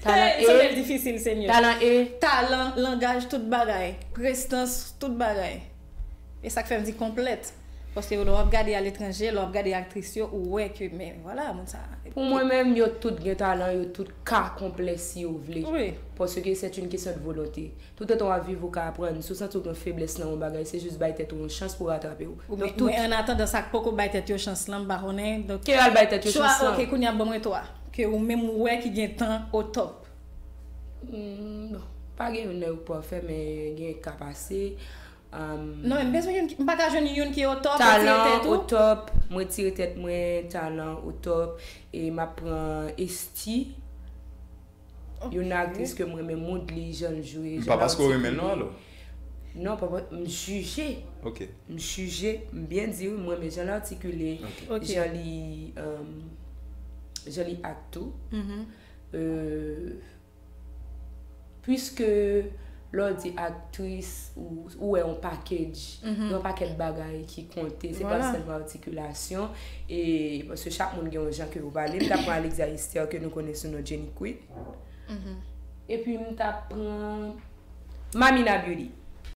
Talan Hey, se e. Bèl difisil, Senyè. Talan e. Talan, langaj, tout bagay. Prestans, tout bagay. E sa k fè m di konplèt. Paske lè w ap gade aletranje, lè w ap gade aktris yo, ou wè ke, men, vwala, moun sa. Pou mwen menm, yo tout gen talan, yo tout ka konplè si yo vle. Wi. Paske c'est une question de volonté. Toutotan w ap viv, ou ka aprann. Si w santi w gen feblès nan yon bagay, se jis bay tèt ou yon chans pou ratrape w. Ou Yo men, tout. Mwen, an atandan, sa k poko bay tèt yo chans lan, m pa konnen. Donk, Ke al bay tèt yo chwa, chans lan. Ok, kounye a ban mwen twa. Ke ou menm ou wè ki gen tan o top. Hmm, bon, pa gen youn nan yo k pafè, men gen ka pase. Um, Non, men m bezwen youn ki, m pa ka jwenn youn ki o top, retire Talan tèt o ou. Top, mwen tire tèt mwen, talan o top, e m ap pran Estie. Youn nan aktris ke m renmen, mood li, jan l jwe, Pa paske w renmen l non alò. Non, pa pa- m jije. Ok. M jije, m byen di wi, m renmen jan l atikile, Ok. jan li, um, jan li act tou. Mhm. Euh, Puiske lè w di aktris, ou, ou wè yon package, yon pakèt bagay ki konte, se pa Vwala. Sèlman atikilasyon. E paske chak moun gen yon jan ke yo pale. M ta pran Alexia Esther ke nou konnen sou non Jenny Queen. Epi m ta pran Mamina Beauty.